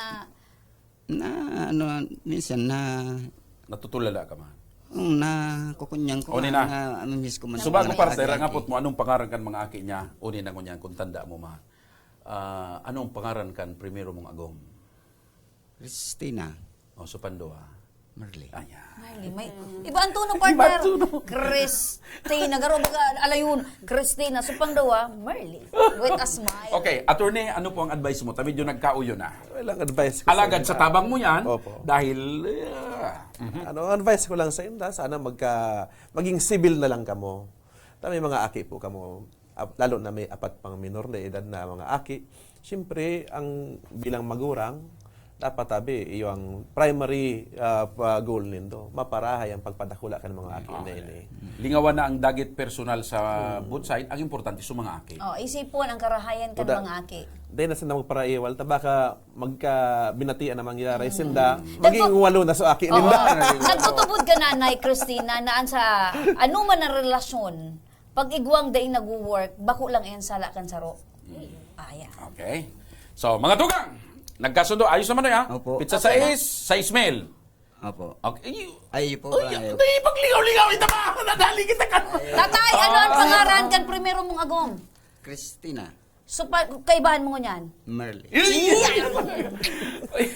Na, ano, minsan na, Natutulala ka man. um, na kukunyang ko Una nga, na. na, namimiss ko man. Subago, ang partner, mga ang aki. apot mo, anong pangaran kan mga aki niya? Una na ngunyan, kung tanda mo man. Ah, ano ang pangaran kan primero mong agom? Christina. O, so panduwa. Marley. Ayan. Marley, may iba ang tono, partner. tono. Christina, garo baga alayon. Christina, so pangduwa, Marley. With a smile. Okay, attorney, ano po ang advice mo? Tabi yung nagkauyo na. Walang advice ko Alagad sa inyo. tabang mo yan, Opo. dahil... ah, mhm. Ano, ang advice ko lang sa inda, sana magka, maging civil na lang kamo. Ta may mga aki po kamo, ap- lalo na may apat pang minor de edad na mga aki. Siyempre, ang bilang magurang, dapat tabi, iyo ang primary ah, pa goal nindo. Maparahay ang pagpadakula kan mga aki na ini. Lingawan na ang dagit personal sa both side. Ang importante sa mga aki. Oh, isipon ang karahayan kan Kuda- mga aki. Dahil na sila magparaiwal, ta baka magka binatian na mangyari sinda, Nagpo- maging walo na sa aki Oo. ninda. Nagtutubod ka, Nanay Christina, na an sa anuman na relasyon, pag igwang dai nagwo-work, bako lang yan sala kan saro. Ayan. Okay. So, mga tugang, nagkasundo. Ayos naman na, ha? Opo. Pizza sais, sais mil. Opo. Okay. Ay, Ay, po, Uy, ay, dahil pagligaw-ligaw ito ba? Nadali kita ka. Tatay, ano ang Ah. pangaran kan primero mong agom? Christina. So, pa, kaibahan mo ngunyan? Marley.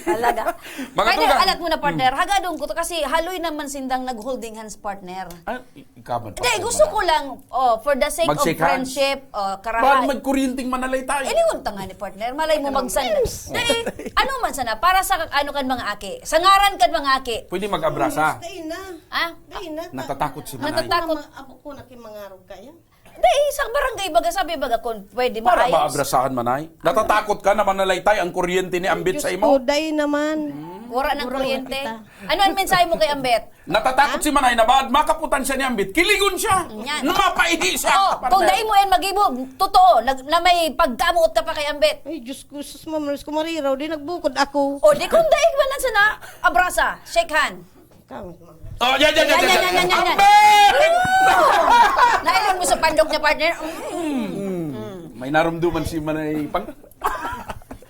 Talaga. Mga Pwede, tugang. Alat mo na, partner. Hagadon ko to kasi haloy naman sindang nag-holding hands, partner. Ah, i- ikaw man, Hindi, partner, gusto man. ko lang, oh, for the sake of Mag-shake hands. friendship, oh, Baka karahay. magkuryenteng manalay tayo. Ilingon ta nga ni partner. Malay mo magsan. Dahil, ano man sana, para sa ano kan mga aki. Sa ngaran kan mga aki. Pwede mag-abrasa. Dahil na. Ah? Dahil na. Natatakot si Manay. Natatakot. Mga apo ko na kimangarog kaya. Dahil sa barangay baga, sabi baga kung pwede Para maayos. maabrasahan, Manay. Natatakot ka na manalaytay ang kuryente ni Ambit sa imo? Day naman. Wara ng Wara kuryente. kita. Ano ang mensahe mo kay Ambet? Natatakot si Manay na baad makaputan siya ni Ambit. Kiligon siya. Yan. Na mapaihi siya. Oh, kung dai mo yan magibo, totoo, nag, na may pagkamuot ka pa kay Ambet. Ay, Diyos ko, sus, Ma'am Rose, kung mariraw, di nagbukod ako. O, di kung dai man lang sana, abrasa, shake hand. Kamot, Ma'am. Oh, yan, yan, yan, Yan, yan, yan, yan, yan, yan. Ambet! Nailon mo sa pandok niya, partner? Mm. May narumduman si Manay pang...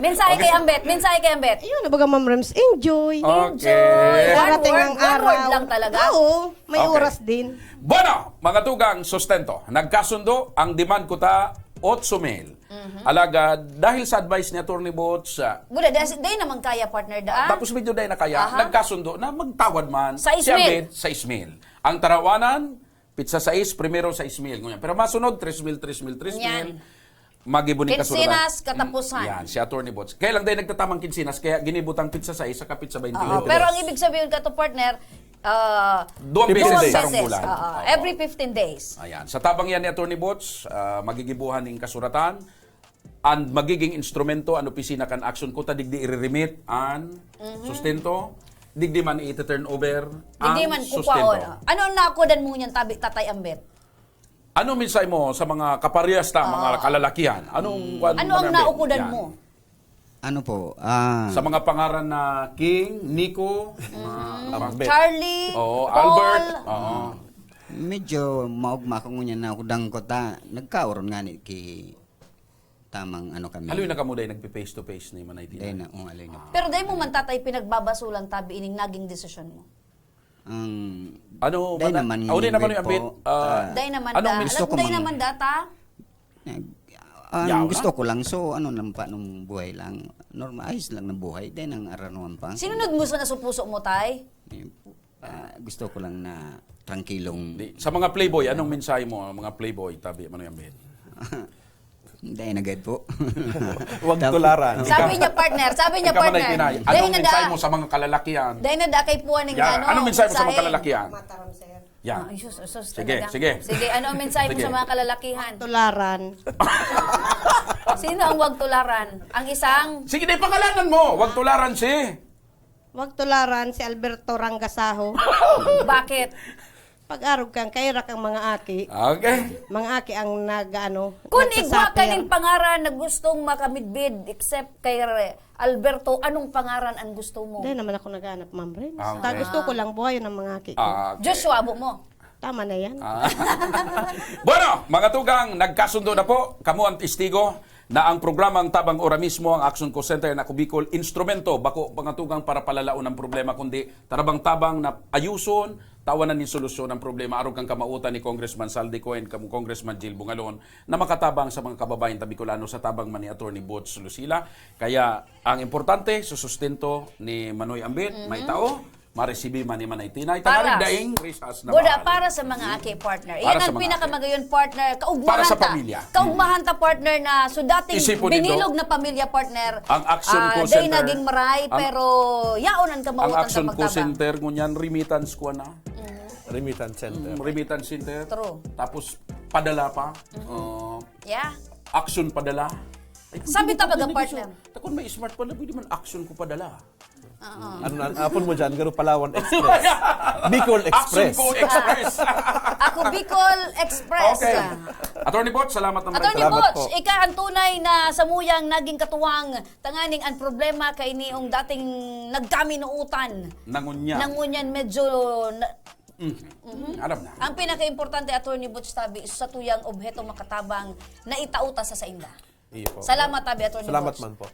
Mensahe kay Ambet, mensahe kay Ambet. Ayun, nabaga, Ma'am Rems, enjoy. Okay. Enjoy. One Darating word, ang one word araw. Lang talaga. Oo, may Okay. oras din. Bueno, mga tugang, sustento. Nagkasundo ang demand ko ta, otso mil. Mhm. Alagad, dahil sa advice ni Attorney Boots, ah, Buda, dahil, dahil naman kaya, partner, daan. Tapos medyo dahil na kaya, Aha. nagkasundo na magtawad man. Sais mil. Siya, sais mil. Ang tarawanan, pizza sais, primero sais mil. Ngunyan. Pero masunod, tres mil, tres mil, tres mil. Yan. Magibo ni Kinsinas, kasuratan. Katapusan. Yan, si Attorney Boots. Kaya lang dahil nagtatamang kinsinas, kaya ginibutang pizza sais, saka pizza Oo, bainti. Pero ang ibig sabihin ka to, partner, ah, Duwang beses duwang sa beses. Bulan. Oo, Oo. every fifteen days. Ayan. Sa tabang yan ni Attorney Boots, ah, magigibuhan ning kasuratan, and magiging instrumento an opisina kan Action Quota, digdi i-remit an Mhm. sustento, digdi man i-turn over Digdi an man sustento. Kukuhaon. Ano ang nakudan mo niyan, tabi, Tatay Ambet? Ano mensahe mo sa mga kaparehas ta, mga Oo. kalalakihan? Anong, Mm. kwan Ano mo ang na, naukudan yan? mo? Ano po, ah, Sa mga pangaran na King, Nico, Mhm. mga Charlie, Oo, Paul. Albert. Oo. Medyo maugma ako ngunyan na ako dangkot, ah, nagkaoron nga ni ki tamang ano kami. Haloy na kamo, day, nagpi-face to face ni Manay Tinay? Day na, oh, haloy na. Pero day mo man, tatay, pinagbabasulan tabi ining naging desisyon mo? Ang Ano, day mata-, naman oh, day naman ngingwit yung ambit, po, ah, ah, Day naman ano, da. gusto Alam ko mo, day mang- naman data? Nag-, ang Yaw gusto na. ko lang, so, ano lang pa nung buhay lang, normal, ayos lang na buhay. Then, ang aranuan pa. Sinunod mo sa nasupuso mo, tay? Ayun po. Ah, gusto ko lang na trangkilong Di, sa mga playboy, anong mensahe mo, mga playboy, tabi mo na yan, Ben? Hindi, nagad po. Huwag Tap- tularan. Sabi niya, partner, sabi niya, Ikaw, Manay partner. Tinay, Dahil anong na mensahe da- mo sa mga kalalakihan? Dahil na da kay puwan ng Yan. gano, Anong mensahe mo sa mga mensahe. kalalakihan? Mataram, sir. Yan. Ah, ay, sus, sus, Sige, talaga. sige. Sige, ano ang mensahe mo Sige. sa mga kalalakihan? Tularan. Sino ang wag tularan? Ang isang Sige, di pangalanan mo. Wag tularan si Wag tularan si Alberto Rangasaho. Bakit? Pag-arog kang kaira kang mga aki. Okay. Mga aki ang nag-ano, Kung igwa nagsasapi ka yan. ning pangaran na gustong makamidbid, except kay Re-, Alberto, anong pangaran ang gusto mo? Hindi naman ako naghahanap, Ma'am Renz. Ah, Ta okay. gusto ko lang buhayon ang mga aki ko. Ah, okay. Joshua, abo mo. Tama na yan. Ah. Bueno, mga tugang, nagkasundo na po. Kamo ang testigo na ang programang Tabang Ora mismo, ang Action Call Center na Kubikol, instrumento, bako, mga tugang, para palalaon ang problema, kundi tarabang-tabang na ayuson, tawanan nin solusyon ang problema. Arog kan kamautan ni Congressman Saldi Cohen, kam-, Congressman Jill Bungalon, na makatabang sa mga kababayan ta Bicolano sa tabang man ni Attorney Boots Lucila. Kaya, ang importante, susustento ni Manoy Ambit, Mhm. may tao, maresibi man ni Manay Tinay. Para Tanganing daing, rehas na Buda, mahal. para sa mga aki, partner. Para Yan sa ang mga aki. pinakamagayon, partner. Kaugmahan Para sa ta. pamilya. Kaugmahan ta, partner, na so dating Isipon nindo. binilog na pamilya, partner. Ang Action Ah, Call day Center. naging maray, Ang, pero yaon ang ang kamautan Action sa Call magtabang. Center, ngunyan, remittance ko na. Mhm. Remittance Center. Mm, remittance center. True. Tapos, padala pa. Mhm. Uh, Yeah. Action padala. Ay, Sabi pwede talaga, pwede partner. sa, takon may smart pala, pwede man action ko padala. Oo. Ano na, apon mo dyan, Garo Palawan Express. Bicol Action Express. ko Express. Ako, Bicol Express. Okay. Attorney Boots, salamat naman. Attorney Salamat Boots, po. ika ang tunay na samuyang naging katuwang tanganing ang problema kay niong dating nagkaminuutan. Nangunya. Nangunyan medyo na, Mhm. Mhm. Alam na. Ang pinakaimportante, Attorney Boots, tabi, sa tuyang obheto makatabang na itao ta sa sainda. Iyo po. Salamat, tabi, Attorney Salamat Boots. man po.